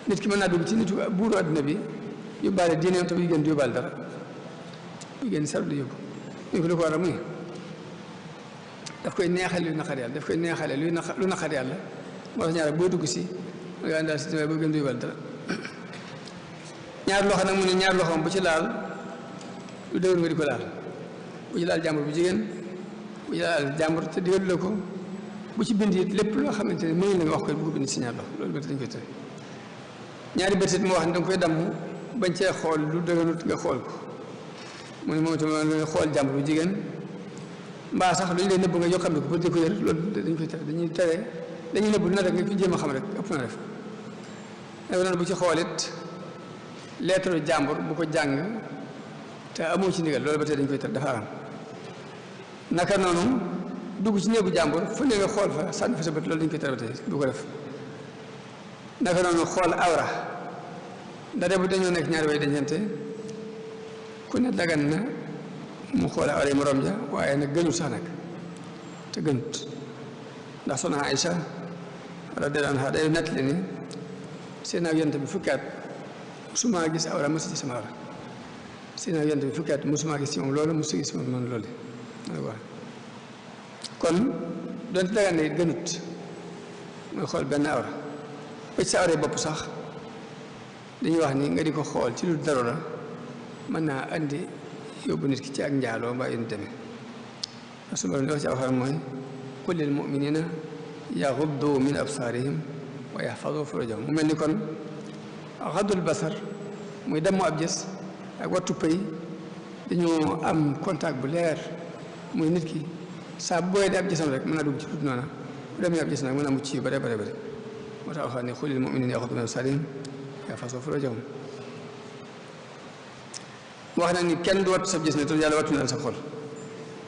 nit ki mën naa dugg ci nitu buuru àdduna bi yóbbaale diineem te buy gën di yóbbaale dara buy gën sar du yóbbu ñu ko lu ko war a muy daf koy neexale luy naqar yàlla daf koy neexale lu naqar yàlla moo tax ñaare boo dugg si nga àndaal si tamit buy gën di yóbbaale dara ñaar loxo nag mu ne ñaar loxoom bu ci laal lu dëgër nga di ko laal bu ci laal jàmbur bu jigéen bu ci laal jàmbur te digalu la ko bu ci bind it lépp loo xamante ne mënuñ la nga wax ko bu ko bind si ñaar loxo loolu bët dañ koy tere ñaari bët it moo wax ne danga koy damm bañ cee xool lu dëgërut nga xool ko mu ne moom itam nga xool jàmbur bu jigéen mbaa sax lu ñu lay nëbb nga yokkam ko pour di ko yër loolu dañ koy tere dañuy nëbb na rek nga fi jéem a xam rek ëpp na def nag noonu bu ci xool it lettre jàmbur bu ko jàng te amoo ci ndigal loolu ba tey dañ koy tere dafa aram naka noonu dugg ci néegu jàmbur fu ne nga xool fa sànni fa sa bët loolu dañ koy tere ba tey du ko def naka noonu xool awra ndax bu dañoo nekk ñaari way dencante ku ne dagan na mu xool awra yi morom ja waaye nag gënul sax nag te gënut ndax soxna Aïcha radiyallahu anha day nettali ni seen ak yonent bi fukki at musuma gis awra mosu ci sama awra seen ak yonent bi fukki at musuma gis ci moom loolu mosu gis moom man loolu kon donte dagan ne gënut mooy xool benn awra ba ci sa awra bopp sax dañuy wax ni nga di ko xool ci lu dara la mën naa andi yóbbu nit ki ci ak njaaloo mbaa yu demee su borom di wax ci alxuraan mooy qul lil mu'minina yaghuddu min absaarihim wa yahfazu furujahum mu mel ni kon xaddul basar muy demmu ab gis ak wattu pëy dañoo am contact bu leer muy nit ki saa bu booyee di ab gisam rek mën naa dugg ci tuuti noona bu demee ab gis nag mën naa mucc yu bare bare bare moo tax alxuraan ne qul lil mu'minina yaghuddu min absaarihim wa yahfazu furujahum wax na ni kenn du wattu sab gis ne te yàlla wattu na la sa xol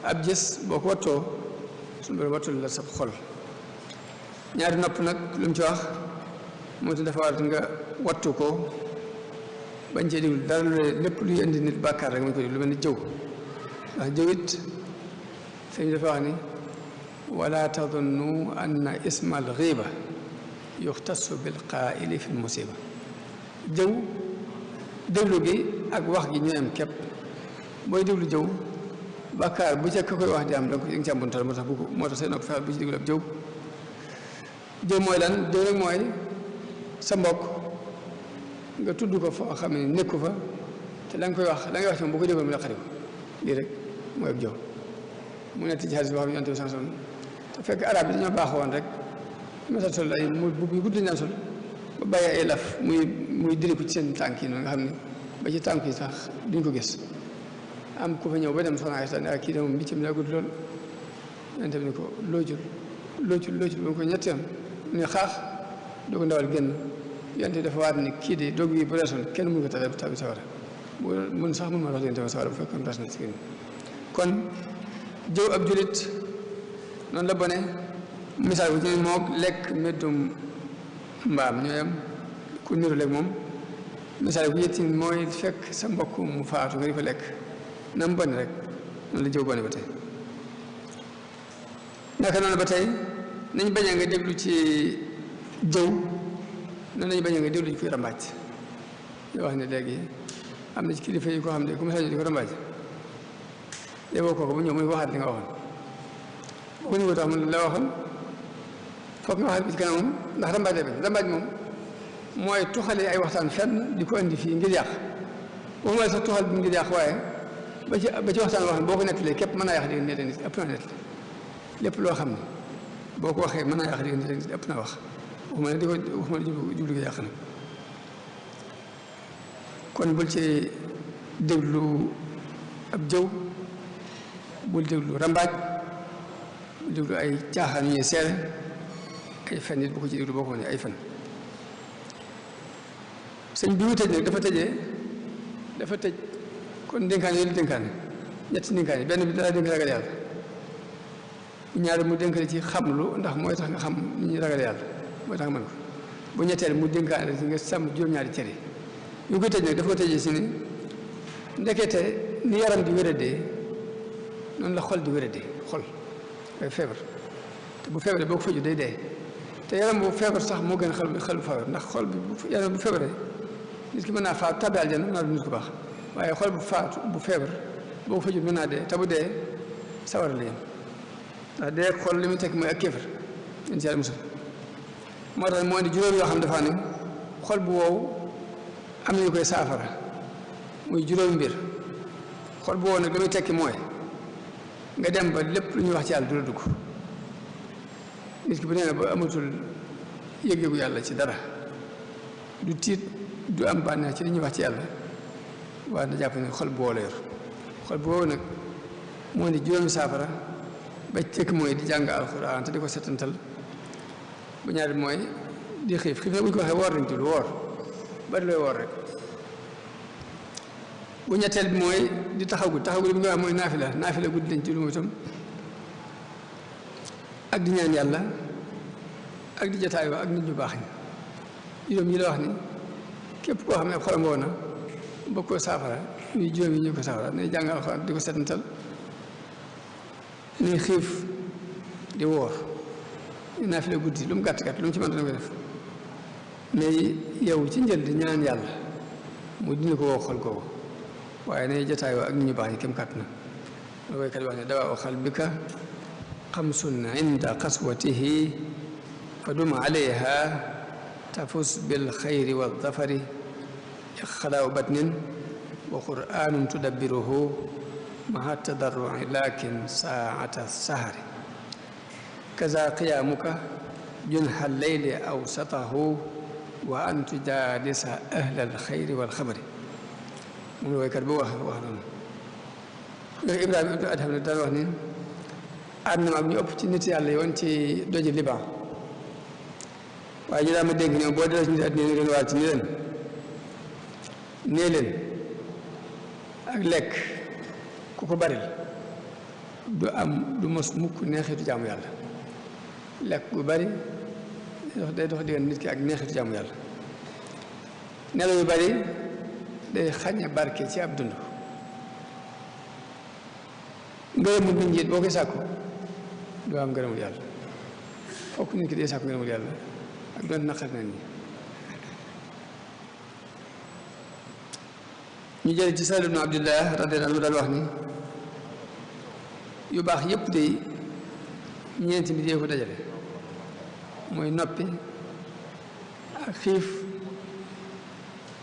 ab gis boo ko wattoo suñu borom wattu la sa xol ñaari nopp nag lu mu ci wax moo tax dafa war nga wattu ko bañ cee diglu dara lépp luy indi nit bàkkaar rek mu ko lu mel ni jëw ndax jëw it sëñ dafa wax ni wala tadunnu anna ismal ghiba yuxtassu bil qaa'ili fi musiba jëw déglu gi ak wax gi ñooyam képp booy déglu jëw bàkkaar bu ca ka koy wax di am da nga ci am buntal moo tax say nopp fexeel bu ci déglu ab jëw mooy lan jëw rek mooy sa mbokk nga tudd ko foo xam ne nekku fa te la nga koy wax la ngay wax ci moom boo ko déggoon mu naqari ko lii rek mooy ab jëw mu nekk ci xadis boo xam ne yonent bi sallallahu alayhi wasallam te fekk arab yi dañoo baaxoon rek masa sol ay mu bu gudd lañ daan sol ba bàyyi ay laf muy diriku ci seen tànk yi noonu nga xam ne ba ci tànk yi sax duñ ko gis am ku fa ñëw ba dem soxna Aysa ne kii de moom mbiccam daa gudd lool yonent bi ni ko loocul ba ko ñetti yoon mu ne xaax doo ko ndawal génn yonent bi dafa waat ni kii de doog yi bu reesoon kenn mënu ko tabi sawara mun sax mun ma wax yonent bi sawara bu fekkoon res na si kon jëw ab julit noonu la bone misaal bu ci moog lekk meddum mbaam ñooyam ku niru lekk moom misaal bu yëtti mooy fekk sa mbokk mu faatu nga di ko lekk na mu bone rek noonu la jëw bone ba tey naka noonu ba tey nañ bañ a nga déglu ci jëw noonu lañu bañ a nga déglu ci kuy rambaaj yoo wax ne léegi am na ci kilifa yi ko xam ne ku misaal di ko rambaaj léegoo kooku bu ñëw muy waxaat li nga waxoon bu ñu ko tax mun la waxoon foog nga waxaat bi ci kanamam ndax rambaaj moom mooy tuxale ay waxtaan fenn di ko indi fii ngir yàq waxuma la sax tuxal bi ngir yàq waaye ba ci waxtaan wax ne boo ko nettalee képp mën naa yàq diggante nit ëpp naa nettali lépp loo xam ne boo ko waxee mën naa yàq diggante nit ëpp naa wax waxuma ne jublu ko yàq nag kon bul ci déglu ab jëw bul déglu rambaaj bul déglu ay caaxaan ñuy seere ay fen nit bu ko ci déglu boo ko ne ay fen sëñ bi mu tëj nag dafa tëj kon dénkaane yooyu dénkaane ñetti dénkaane benn bi dara dénk ragal yàlla ñaari mu dénkale ci xamlu ndax mooy tax nga xam ni ñuy ragal yàlla mooy tax nga mën ko bu ñetteel mu dénkaane ci nga sàmm juróom-ñaari cër yi ñu koy tëj nag dafa ko tëjee si ni ndekete ni yaram di wéradee noonu la xol di wéradee xol ay feebar te bu feebaree boo ko faju day dee te yaram bu feebar sax moo gën xel bu feebar ndax xol bi yaram bu feebaree nit ki mën naa faatu tàbbi aljana mën naa du nit ku baax waaye xol bu feebar boo ko faju mën naa dee te bu dee sawara la yem ndax dee xol li muy tekk mooy ak kéefar in ci yàlla musul moo tax moo indi juróom yoo xam dafa ne xol bu wow am nañu koy saafara muy juróomi mbir xol bu wow nag li muy tekki mooy nga dem ba lépp lu ñuy wax ci yàlla du la dugg nit ki bu nee na ba amatul yëg-yëgu yàlla ci dara du tiit du am bànneex ci li ñuy wax ci yàlla waaye da jàpp ne xol bu wow la yor xol bu wow nag moo di juróomi saafara ba tekk mooy di jàng alxuraan te di ko setantal bu ñaari mooy di xiif nag bu ñu ko waxee woor lañ tudd woor bari looy woor rek bu ñetteel bi mooy di taxaw guddi bi nga wax mooy naafila guddi lañ ci lu mu itam ak di ñaan yàlla ak di jataayoo ak nit ñu baax ñi juróom yi la wax ni képp koo xam ne xolam woo na bëgg koo saafara ñuy juróom yi ñu ko saafara nay jàng alxuraan di ko setantal nay xiif di woor naafila guddi lu mu gàtt gàtt lu mu ci mën dana ko def mais yow ci njël di ñaan yàlla mu dina ko woo xol kooku waaye nay jataayoo ak nit ñu baax ñi kem kàtt na lu waykat yi wax ne dawaa o xalbika xamsun inda qaswatihi fa dum alayha tafus bil xayri wa dafari ixlaaw batnin wa qur'anun tudabbiruhu maha tadarrui lakin saata sahari kaza qiyaamuka junha leyli awsatahu wa an tujaalisa ahla alxayri walxabari moom la waykat bu wax noonu ndax Ibrahima ibnu Adham ne daan wax ni ànd na ak ñu ëpp ci nit yàlla yoon ci doji Liban waaye ñu daan ma dégg ne boo dee ci nit àddina ni leen waal ci ni leen nee leen ak lekk ku ko baril du mos mukk neexitu jaamu yàlla lekk gu bari day dox diggante nit ki ak neexitu jaamu yàlla nelaw yu bari day xañe barke ci ab dund ngërëmul nit ñi boo koy sàkku doo am ngërëmul yàlla fokk nit ki day sàkku ngërëmul yàlla ak doon naqar na ni ñu jële ci Sahl ibn Abdillah radiyallahu anhu daal wax ni yu baax yépp de ñeenti mbir yee ko dajale mooy noppi ak xiif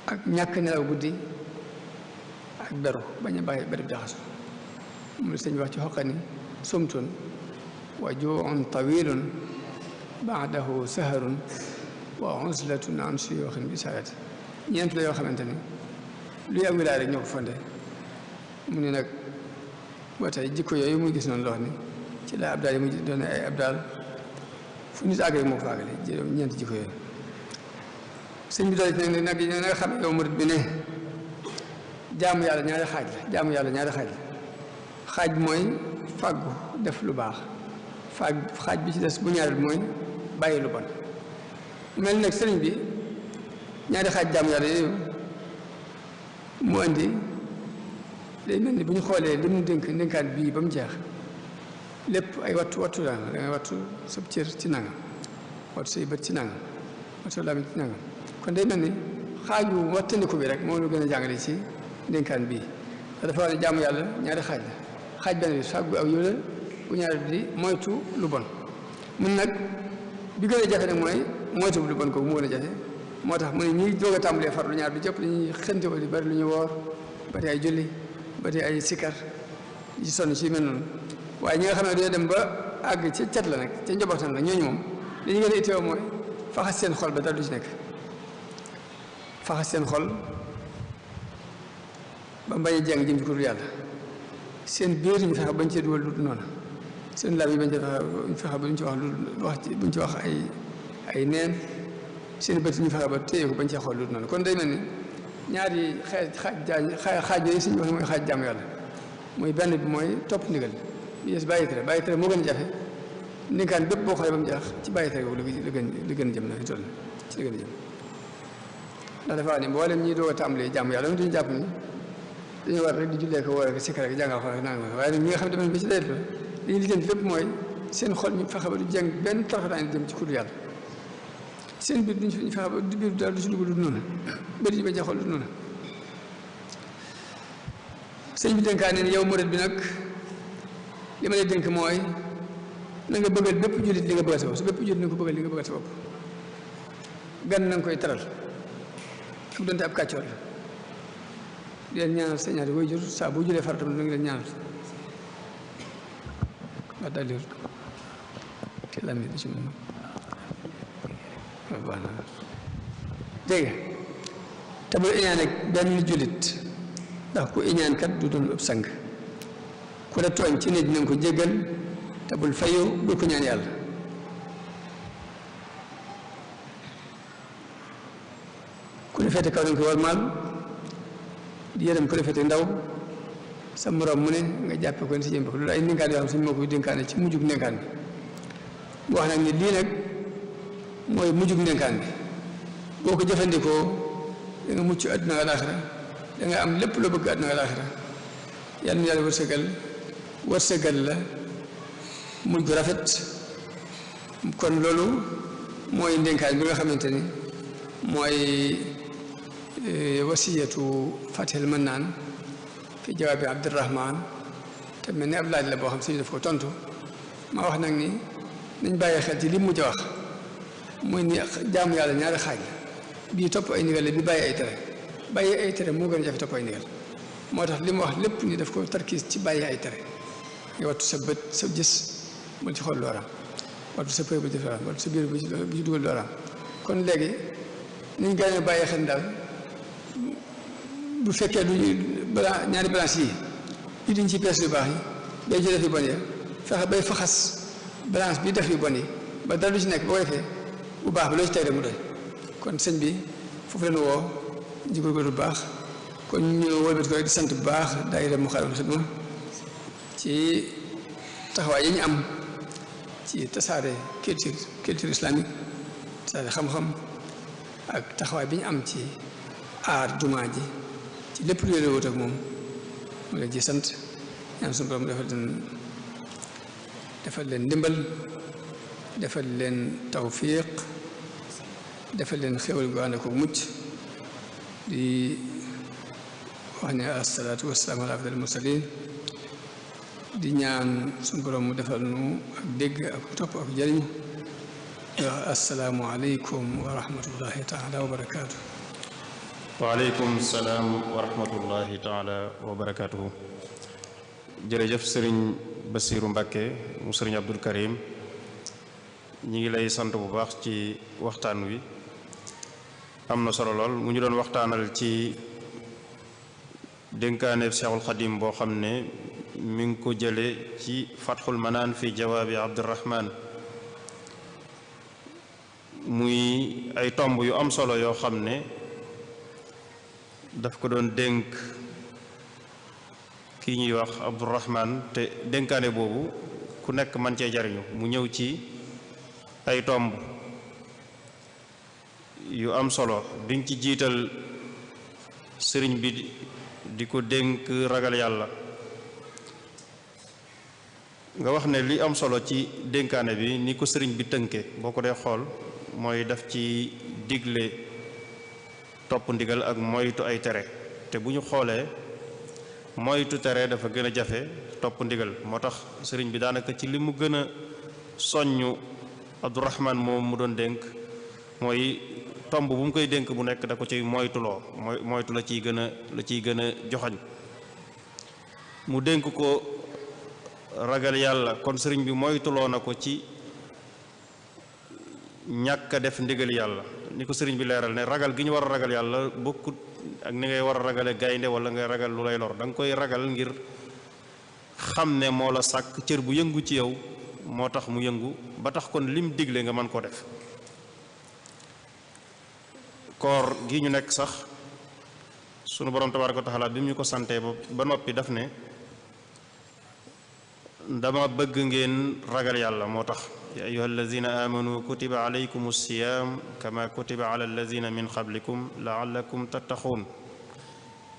ak ñàkk nelaw guddi ak beru bañ a bàyyi bari jaxaso mu la sëñ wax ci xoqani sumtun wa juun tawilun baadahu saharun wa uzlatun an suyuxin bi saati ñeent la yoo xamante ni luy am wilaay rek ñoo ko fonde mu ne nag ba tey jikko yooyu muy gis noonu loo xam ni ci la abdaal yi mu doon ay abdaal fu nit àgg rek moo ko àggale ñeenti jikko yooyu sëñ bi doole ci nag na nga xam yow murit bi ne jaamu yàlla ñaari xaaj la jaamu yàlla ñaari xaaj la xaaj bi mooy fàggu def lu baax xaaj bi ci des bu ñaareel mooy bàyyi lu bon mel nag sëriñ bi ñaari xaaj jaamu yàlla yooyu mu andi day mel ni bu ñu xoolee li mu dénk ndénkaan bii ba mu jeex lépp ay wattu la da ngay wattu sab cër ci nangam wattu say bët ci nangam wattu lamiñ ci nangam kon day mel ni xaaju wattandiku bi rek moo lu gën a jàngale ci ndénkaan bii dafa wax ne jaamu yàlla ñaari xaaj la xaaj benn bi fàggu aw yiw la bu ñaari di moytu lu bon mun nag bi gën a jafe nag mooy moytu lu bon kooku mu gën a jafe moo tax mu ne ñuy doog a tàmbalee farlu ñaar bi jëpp dañuy xënte wala bari lu ñu woor bari ay julli bari ay sikar ci sonn ci mel noonu waaye ñi nga xam ne dañoo dem ba àgg ca cat la nag ca njabootam nag ñooñu moom dañu gën a itteewoo mooy faxas seen xol ba dara du ci nekk faxas seen xol ba mbañ a jàng jëm ci kuréel yàlla seen biir ñu fexe bañ cee dugal lu dul noonu seen laaj yi bañ cee fexe ba duñ ci wax buñ ci wax ay neen seen bët ñu fexe ba téye ko bañ cee xool lu dul noonu kon day mel ni ñaari xaaj yooyu suñu wax mooy xaaj jaamu yàlla muy benn bi mooy topp ndigal bi yes bàyyi tere moo gën a jafe ndénkaan bépp boo xoolee ba mu jeex ci bàyyi tere boobu li gën a jëm na fi toll ci li gën a jëm ndax dafa wax ni mboolem ñi doog a tàmbalee jaamu yàlla dañu jàpp ni dañu war rek di jullee ko woor ak sikkar ak jàngal xool ak nangam waaye nag ñi nga xam ne dama ba ci dayet la li ñu lijjanti lépp mooy seen xol ñu fexe ba du jàng benn tarafataan jëm ci kudu yàlla seen biir duñ fexe ba du biir daal du ci dugg du noonu bëri ñu bañ a xool du noonu sëñ bi dénkaane ni yow murid bi nag li ma lay dénk mooy na nga bëggal bépp jullit li nga bëggal sa bopp su bépp jullit na nga ko bëggal li nga bëggal sa bopp gan na nga koy taral ak donte ab kàccoor la di leen ñaanal sa ñaari way jur saa boo julee faratam na nga leen ñaanal wax daal di te lami di ci moom baax na dégg te bul iñaan ak benn jullit ndax ku iñaan kat du doon ëpp sang ku la tooñ ci nit na nga ko jéggal te bul fayu bul ko ñaan yàlla ku la féete kaw nañ ko war maal di yërëm ku la féete ndaw sa morom mu ne nga jàppe ko ni si jëm loolu ay ndénkaan yoo xam suñu moo koy dénkaane ci mujjug ndénkaan bi bu wax nag ni lii nag mooy mujjug ndénkaan bi boo ko jëfandikoo da nga mucc àdduna ak alaaxira da nga am lépp loo bëgg àdduna ak alaaxira yàlla na yàlla wërsëgal la mujj gu rafet kon loolu mooy ndénkaan bi nga xamante ni mooy wasiyatu Fatihul Mannaan fi jawaabi Abdurahmaan te mel ni ab laaj la boo xam si daf ko tontu ma wax nag ni nañ bàyyi xel ci li mujj a wax muy ni jaamu yàlla ñaari xaaj la bii topp ay ndigal la bi bàyyi ay tere moo gën a jafe topp ay ndigal moo tax li mu wax lépp ni daf ko tarkiis ci bàyyi ay tere nga wattu sa bët sa gis bul ci xool looraam wattu sa pëy bul ci looraam wattu sa biir bu ci dugal looraam kon léegi niñ gën a bàyyi xel daal bu fekkee du ñaari balance yi yu diñ ci pees yu baax yi bay ci def yu bon yi fexe bay faxas balance bi def yu bon yi ba dara du ci nekk boo ko defee bu baax bi loo ci tey rek mu doy kon sëñ bi foofu leen woo ji góorgóorlu bu baax kon ñu wëlbati ko rek di sant bu baax daayira Moukhaddamatoul Khidma ci taxawaay yi ñu am ci tasaare culture islamique tasaare xam-xam ak taxawaay bi ñu am ci aar jumaa ji ci lépp lu wut ak moom mu leen ci sant ñaan suñu borom defal leen ndimbal defal leen tawfiq defal leen xéwal gu ànd ko mucc di wax ne asalaatu wasalaamu ala afdal mursalin di ñaan suñu borom mu defal nu ak dégg ak topp ak jëriñ wax asalaamu aleykum wa rahmatullahi taala wa barakaatu. waaleykum salaam wa rahmatullahi taala wa barakaatuhu. jërëjëf sëriñ Basiiru Mbàkke mu sëriñ Abdul Karim ñi ngi lay sant bu baax ci waxtaan wi am na solo lool mu ñu doon waxtaanal ci dénkaane Seexul Xadim boo xam ne mi ngi ko jële ci Fatxul Manaan fi jawaabi Abdurahmaan muy ay tomb yu am solo yoo xam ne daf ko doon dénk kii ñuy wax Abdurahmaan te dénkaane boobu ku nekk man cee jariñu mu ñëw ci ay tomb yu am solo diñ ci jiital sëriñ bi di ko dénk ragal yàlla nga wax ne li am solo ci dénkaane bi ni ko sëriñ bi tënke boo ko dee xool mooy daf ci digle topp ndigal ak moytu ay tere te bu ñu xoolee moytu tere dafa gën a jafe topp ndigal moo tax sëriñ bi daanaka ci li mu gën a soññu Abdurahmaan moom mu doon dénk mooy tomb bu mu koy dénk bu nekk da ko ciy moytuloo moytu la ciy gën a joxañ mu dénk ko ragal yàlla kon sëriñ bi moytuloo na ko ci ñàkk a def ndigal yàlla ni ko sëriñ bi leeral ne ragal gi ñu war a ragal yàlla bokkut ak ni ngay war a ragale gaynde wala ngay ragal lu lay lor da nga koy ragal ngir xam ne moo la sàkk cër bu yëngu ci yow moo tax mu yëngu ba tax kon lim digle nga mën koo def koor gi ñu nekk sax sunu borom tabaaraka wa taala bi mu ñu ko santee ba noppi daf ne dama bëgg ngeen ragal yàlla moo tax ya ayuha alladina amanu kutiba alaykum alsiyam kama kutiba ala alladina min qablikum laallakum tattaquun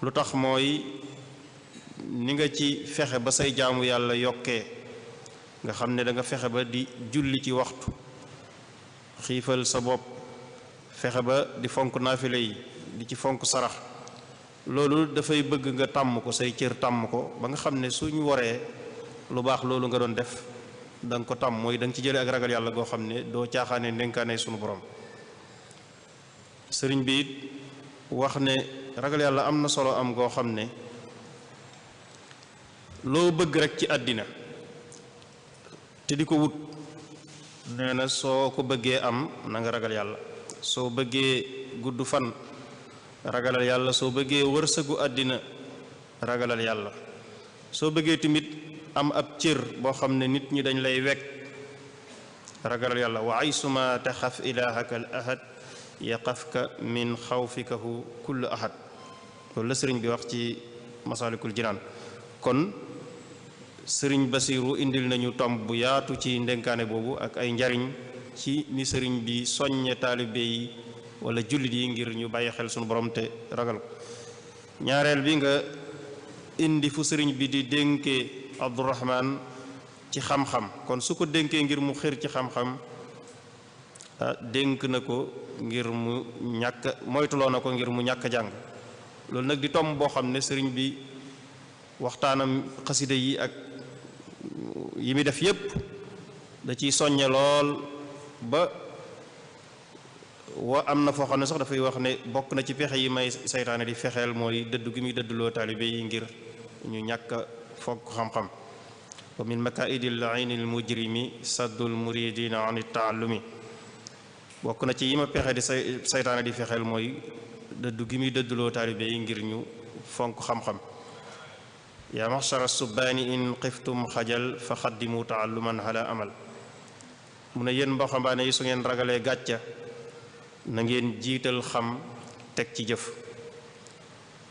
lu tax mooy ni nga ci fexe ba say jaamu yàlla yokkee nga xam ne da nga fexe ba di julli ci waxtu xiifal sa bopp fexe ba di fonk naafile yi di ci fonk sarax loolu dafay bëgg nga tàmm ko say cër tàmm ko ba nga xam ne suñu waree lu baax loolu nga doon def da nga ko tàmm mooy da nga ci jëlee ak ragal yàlla goo xam ne doo caaxaane ndénkaane sunu borom sëriñ bi it wax ne ragal yàlla am na solo am goo xam ne loo bëgg rek ci àddina te di ko wut nee na soo ko bëggee am na nga ragal yàlla soo bëggee gudd fan ragalal yàlla soo bëggee wërsëgu àddina ragalal yàlla soo bëggee tamit am ab cër boo xam ne nit ñi dañ lay wekk ragalal yàlla wa aysuma taxaf ilahaka al ahad yaqafka min xawfikahu kullu ahad loolu la sëriñ bi wax ci masalikul jinaan kon sëriñ Basiiru indil nañu tomb bu yaatu ci ndenkaane boobu ak ay njariñ ci ni sëriñ bi soññe taalibe yi wala jullit yi ngir ñu bàyyi xel sunu borom te ragal ko ñaareel bi nga indi fu sëriñ bi di dénkee Abdurahmaan ci xam-xam kon su ko dénkee ngir mu xër ci xam-xam dénk na ko ngir mu ñàkk moytuloo na ko ngir mu ñàkk jàng loolu nag di tomb boo xam ne sëriñ bi waxtaanam xasida yi ak yi muy def yépp da ciy soññe lool ba am na foo xam ne sax dafay wax ne bokk na ci pexe yi may saytaane di fexeel mooy dëddu gi muy dëdduloo taalibe yi ngir ñu ñàkk foog xam-xam wa min makaidil aynil mujrimi saddul muridina an taallumi bokk na ci yi ma pexe di saytaane di fexeel mooy dëddu gi muy dëdduloo taalibe yi ngir ñu fonk xam-xam yaa maxshara subbaani in xiftum xajal fa xaddimu taalluman ala amal mu ne yéen mboxambaane yi su ngeen ragalee gàcca na ngeen jiital xam teg ci jëf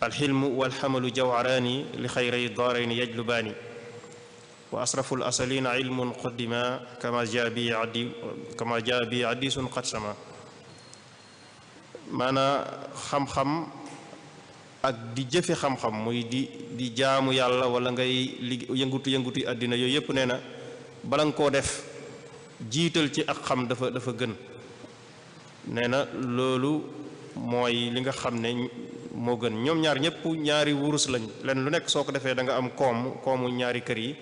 alxilmu walxamalu jawharaani li xayray daarayni yajlubaani wa asrafu l asalina ilmun quddima kama jaa bi hadiisun qad sama maanaa xam-xam ak di jëfe xam-xam muy di jaamu yàlla wala ngay yëngutu àddina yooyu yépp nee na bala nga koo def jiital ci ak xam dafa gën nee na loolu mooy li nga xam ne moo gën. ñoom ñaar ñëpp ñaari wurus lañ, len lu nekk soo ko defee da nga am koomu ñaari kër yi,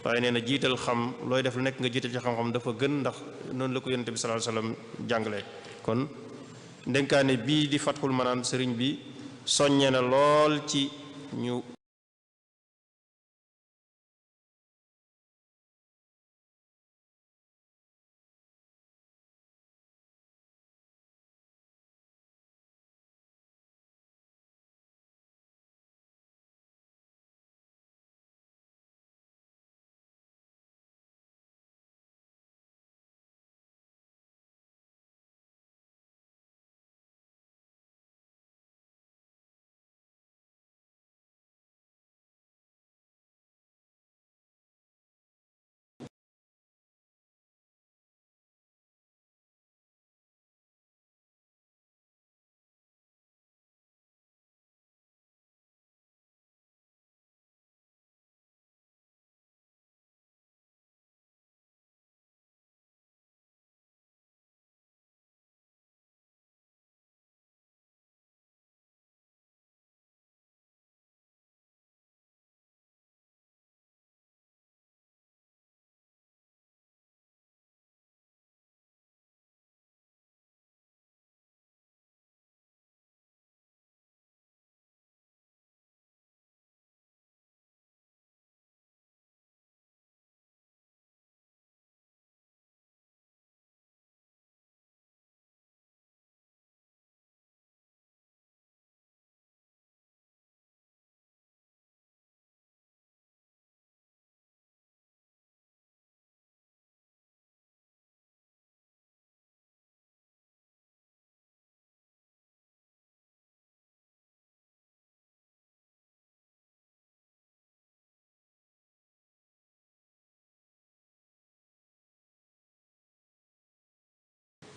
waaye nee na jiital xam looy def lu nekk nga jiital ci xam-xam dafa gën, ndax noonu la ko yonent bi sallallahu alayhi wasallam jàngale. kon ndenkaane bii di Fathul Manaan sëriñ bi soññe na lool ci ñu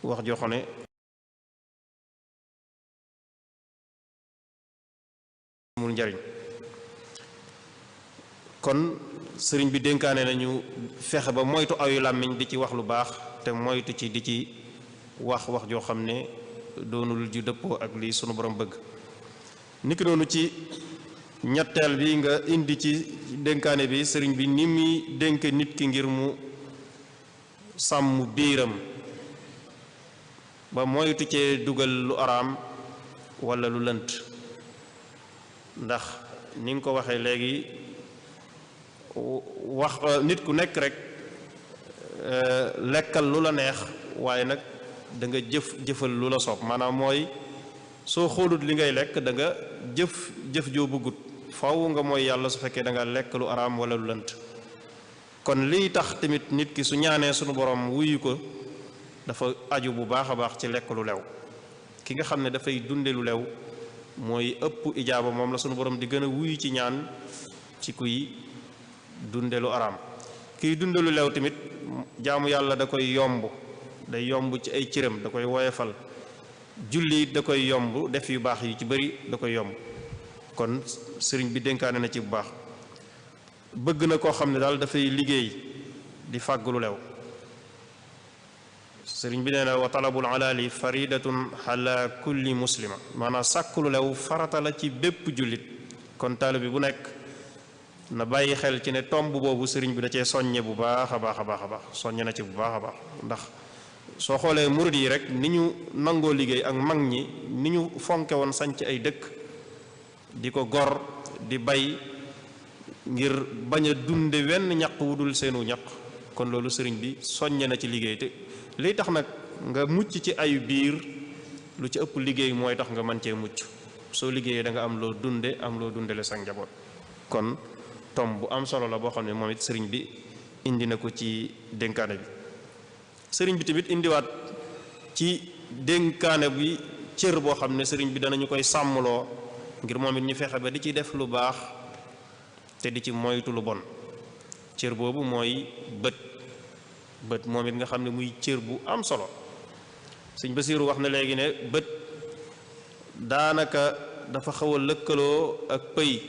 wax joo xam ne amul njariñ. kon sëriñ bi dénkaane nañu fexe ba moytu ayu làmmiñ di ci wax lu baax, te moytu ci di ci wax joo xam ne doonul ju dëppoo ak li sunu borom bëgg. niki noonu ci ñetteel bi nga indi ci dénkaane bi sëriñ bi ni muy dénk nit ki ngir mu sàmm biiram ba moytu cee dugal lu araam walla lu lënt, ndax ni nga ko waxee léegi wax nit ku nekk rek lekkal lu la neex, waaye nag da nga jëfal lu la soob. maanaam mooy soo xoolut li ngay lekk da nga jëf joo bëggut, faw nga mooy yàlla su fekkee da nga lekk lu araam walla lu lënt. kon liy tax tamit nit ki su ñaanee sunu borom wuyu ko dafa aju bu baax a baax ci lekk lu lew. ki nga xam ne dafay dunde lu lew mooy ëpp ijaaba, moom la sunu borom di gën a wuyu ci ñaan ci kuy dunde lu araam. kiy dunde lu lew tamit jaamu yàlla da koy yomb, day yomb ci ay cëram, da koy woyefal. julli da koy yomb, def yu baax yi ci bari da koy yomb. kon sëriñ bi dénkaane na ci bu baax. bëgg na koo xam ne daal dafay liggéey di fàgg lu lew. sëriñ bi nee na wa talabul alaali faridatun ala kulli muslima, maanaam sàkk lu lew farata la ci bépp jullit. kon taalibe bi bu nekk na bàyyi xel ci ne tomb boobu sëriñ bi da cee soññe bu baax a baax a baax a baax soññe na ci bu baax a baax. ndax soo xoolee murid yi rek ni ñu nangoo liggéey ak mag ñi ni ñu fonke woon sanc ay dëkk di ko gor di bay ngir bañ a dunde wenn ñaq wu dul seenu ñaq. kon loolu sëriñ bi soññe na ci liggéey. te liy tax nag nga mucc ci ayu biir lu ci ëpp liggéey mooy tax nga mën cee mucc. soo liggéeyee da nga am loo dunde, am loo dundale sa njaboot. kon tom bu am solo la boo xam ne moom it sëriñ bi indi na ko ci dénkaane bi. sëriñ bi tamit indiwaat ci dénkaane bi cër boo xam ne sëriñ bi danañu koy sàmmloo ngir moom it ñu fexe ba di ci def lu baax te di ci moytu lu bon. cër boobu mooy bët moom it nga xam ne muy cër bu am solo. sëñ Basiiru wax na léegi ne bët daanaka dafa xaw a lëkkaloo ak pëy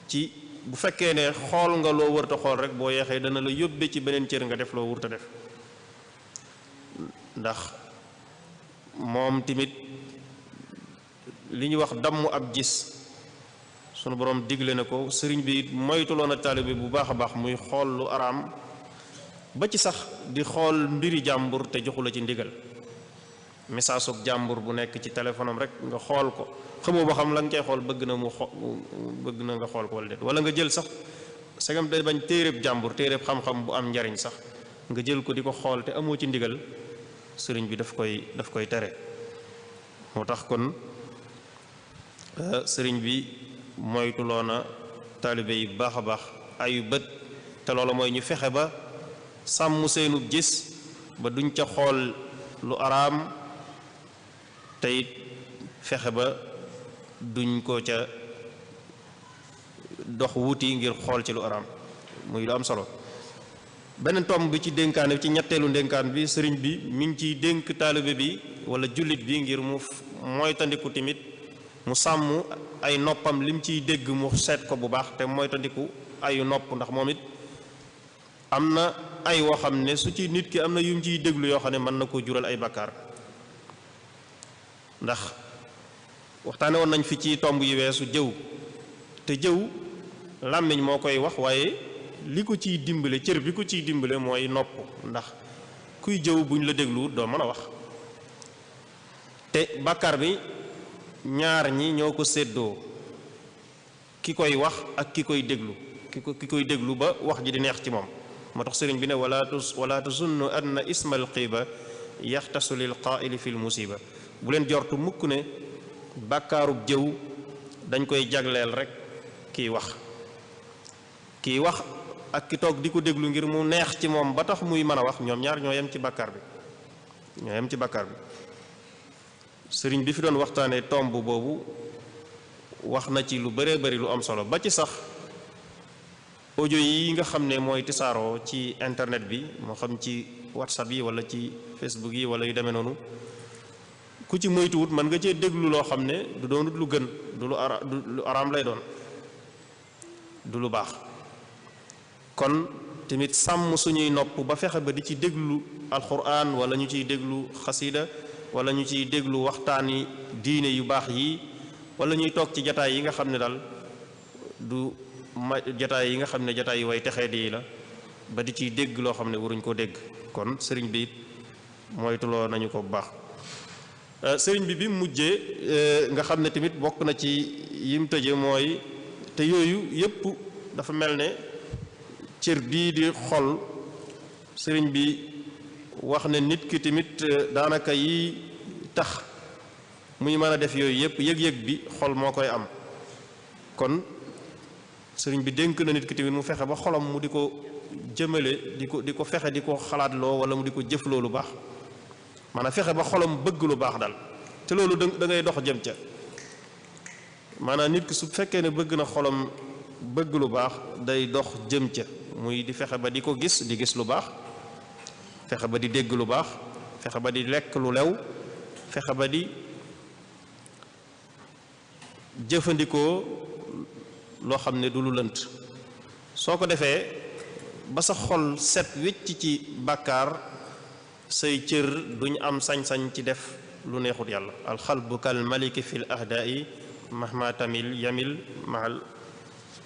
ci bu fekkee ne xool nga loo wërta xool rek boo yeexee dana la yóbbe ci beneen cër nga def loo wërta def. ndax moom tamit li ñuy wax damm ab gis sunu borom digle na ko sëriñ bi it moytuloon a taalibe bu baax a baax muy xool lu araam ba ci sax di xool mbiri jàmbur te joxu la ci ndigal message soog jàmbur bu nekk ci téléphone am rek nga xool ko xamoo ba xam la nga koy xool bëgg na nga xool ko wala déet wala nga jël sax segam day bañ téeréb jàmbur téeréb xam-xam bu am njariñ sax nga jël ko di ko xool te amoo ci ndigal sëriñ bi daf koy tere moo tax kon sëriñ bi moytuloona taalibe yi baax a baax ayu bët te loolu mooy ñu fexe ba sàmm seenu gis ba duñ ca xool lu araam te it fexe ba duñ ko ca dox wuti ngir xool ci lu araam muy lu am solo beneen tomb bi ci dénkaane bi ci ñetteelu dénkaan bi sëriñ bi mi ngi ciy dénk taalibe bi wala jullit bi ngir mu moytandiku tamit mu sàmm ay noppam lim ciy dégg mu seet ko bu baax te moytandiku ayu nopp ndax moom it am na ay woo xam ne su ci nit ki am na yum ciy déglu yoo xam ne mën na koo jural ay bakkaar ndax waxtaane woon nañ fi ci tomb yi weesu jëw te jëw làmmiñ moo koy wax waaye li ko ciy dimbale cër bi ko ciy dimbale mooy nopp ndax kuy jëw buñ la déglu doo mën a wax te bàkkaar bi ñaar ñi ñoo ko séddoo ki koy wax ak ki koy déglu ki koy déglu ba wax ji di neex ci moom moo tax sëriñ bi ne wala tazunnu anna ismal xiiba yaxtasu lil qaa'ili fil musiba bu leen jortu mukk ne bàkkaarub jëw dañ koy jagleel rek kiy wax ak ki toog di ko déglu ngir mu neex ci moom ba tax muy mën a wax ñoom ñaar ñoo yem ci bàkkaar bi sëriñ bi fi doon waxtaanee tomb boobu wax na ci lu bëree bëri lu am solo ba ci sax audio yi nga xam ne mooy tisaaroo ci internet bi moo xam ci whatsapp yi wala ci facebook yi wala yu demee noonu ku ci moytuwut mën nga cee déglu loo xam ne du doonut lu gën du lu araam lay doon du lu baax kon tamit sàmm suñuy nopp ba fexe ba di ci déglu alquran wala ñu ciy déglu xasida wala ñu ciy déglu waxtaani diine yu baax yi wala ñuy toog ci jataay yi nga xam ne daal jataay yi nga xam ne jataay yu way texee di la ba di ciy dégg loo xam ne waruñ koo dégg kon sëriñ bi it moytuloo nañu ko bu baax sëriñ bi mujjee nga xam ne tamit bokk na ci yim tëje mooy te yooyu yépp dafa mel ne cër bii di xol sëriñ bi wax ne nit ki tamit daanaka yi tax muy mën a def yooyu yépp yëg-yëg bi xol moo koy am kon sëriñ bi dénk na nit ki tamit mu fexe ba xolam mu di ko jëmale di ko fexe di ko xalaat loo wala mu di ko jëf loo lu baax maanaam fexe ba xolam bëgg lu baax daal te loolu da ngay dox jëm ca maanaam nit ki su fekkee ne bëgg na xolam bëgg lu baax day dox jëm ca muy di fexe ba di ko gis di gis lu baax fexe ba di dégg lu baax fexe ba di lekk lu lew fexe ba di jëfandikoo loo xam ne du lu lënt soo ko defee ba sa xol set wecc ci bàkkaar say cër duñ am sañ-sañ ci def lu neexut yàlla alxalbu kal maliki fil ahdaai mahma tamil yamil mahal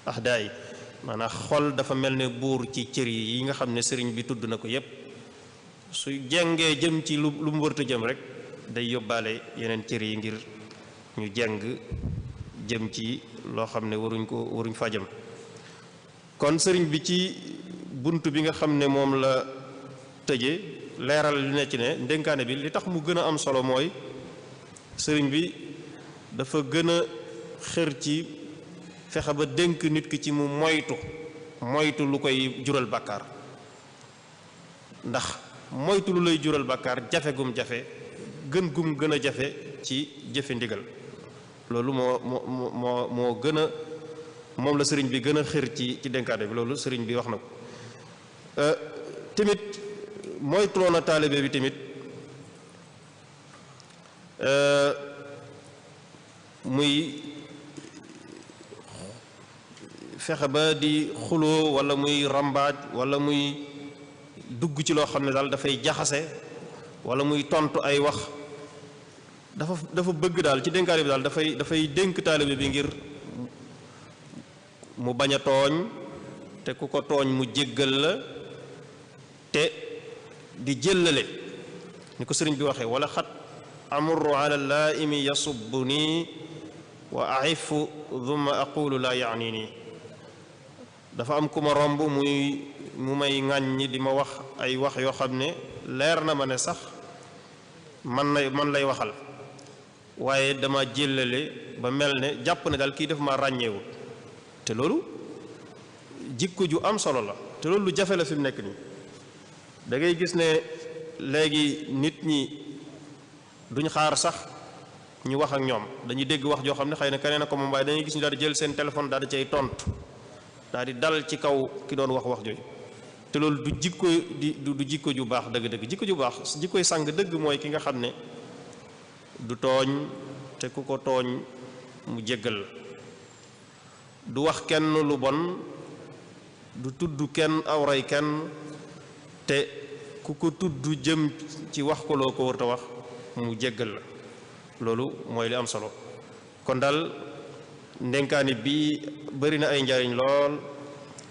ahdaai maanaam xol dafa mel ne buur ci cër yi nga xam ne sëriñ bi tudd na ko yépp su jengee jëm ci lu mu wërta jëm rek day yóbbaale yeneen cër yi ngir ñu jeng jëm ci loo xam ne waruñ fa jëm kon sëriñ bi ci bunt bi nga xam ne moom la tëje leeral li ne ci ne ndénkaane bi li tax mu gën a am solo mooy sëriñ bi dafa gën a xër ci fexe ba dénk nit ki ci mu moytu lu koy jural bàkkaar ndax moytu lu lay jural bàkkaar jafe gum jafe gum gën a jafe ci jëfe ndigal loolu moo gën a moom la sëriñ bi gën a xër ci dénkaane bi loolu sëriñ bi wax na ko tamit moytuloo na taalibe bi tamit muy fexe ba di xuloo wala muy rambaaj wala muy dugg ci loo xam ne daal dafay jaxase wala muy tontu ay wax dafa bëgg daal ci dénkaane bi daal dafay dénk taalibe bi ngir mu bañ a tooñ te ku ko tooñ mu jéggal la te di jëllale ni ko sëriñ bi waxee wala xat amurru ala laaimi yasubbu nii wa aifu thumma aqulu la yaani nii dafa am ku ma romb mu may ŋàññi di ma wax ay wax yoo xam ne leer na ma ne sax man lay waxal waaye dama jëllale ba mel ne jàpp ne daal kii def ma ràññeewul te loolu jikko ju am solo la te loolu lu jafe la fi mu nekk nii da ngay gis ne léegi nit ñi duñ xaar sax ñu wax ak ñoom dañuy dégg wax joo xam ne xëy na keneen a ko moom waaye dañuy gis ñu daal di jël seen téléphone daal di cay tontu daal di dal ci kaw ki doon wax jooju te loolu du jikko ju baax dëgg-dëgg jikko ju baax jikkoy sang dëgg mooy ki nga xam ne du tooñ te ku ko tooñ mu jéggal du wax kenn lu bon du tudd kenn awray kenn te ku ko tudd jëm ci wax ko loo ko war a wax mu jéggal la loolu mooy li am solo kon daal ndénkaani bi bari na ay njariñ lool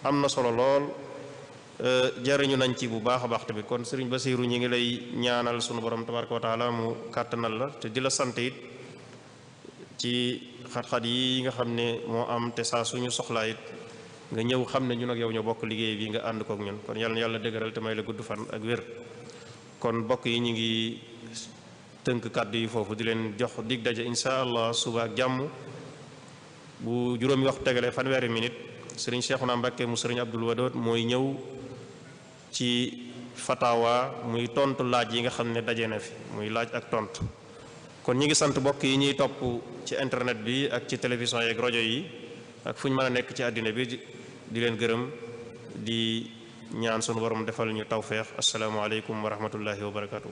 am na solo lool jariñu nañ ci bu baax a baax tamit kon sëriñ Basiiru ñi ngi lay ñaanal sunu borom tabaraka wa taala mu kàttanal la te di la sant it ci xat-xat yi nga xam ne moo am te saa suñu soxlaa it nga ñëw xam ne ñun ak yow ñoo bokk liggéey bi nga ànd kook ñun kon yàlla na yàlla dëgëral te may la gudd fan ak wér kon mbokk yi ñu ngi tënk kàddu yi foofu di leen jox dig daje insha allah suba ak jàmm bu juróomi waxtu tegalee fanweeri minute sëriñ Cheikhouna Mbacké mu sëriñ Abdul Wadood mooy ñëw ci fatawa muy tontu laaj yi nga xam ne daje na fi muy laaj ak tontu kon ñi ngi sant mbokk yi ñuy topp ci internet bi ak ci télévision yeeg rajo yi ak fu ñu mën a nekk ci àddina bi di leen gërëm di ñaan sunu borom defal ñu tawfeex asalaamaaleykum wa rahmatullahi wa barakatuh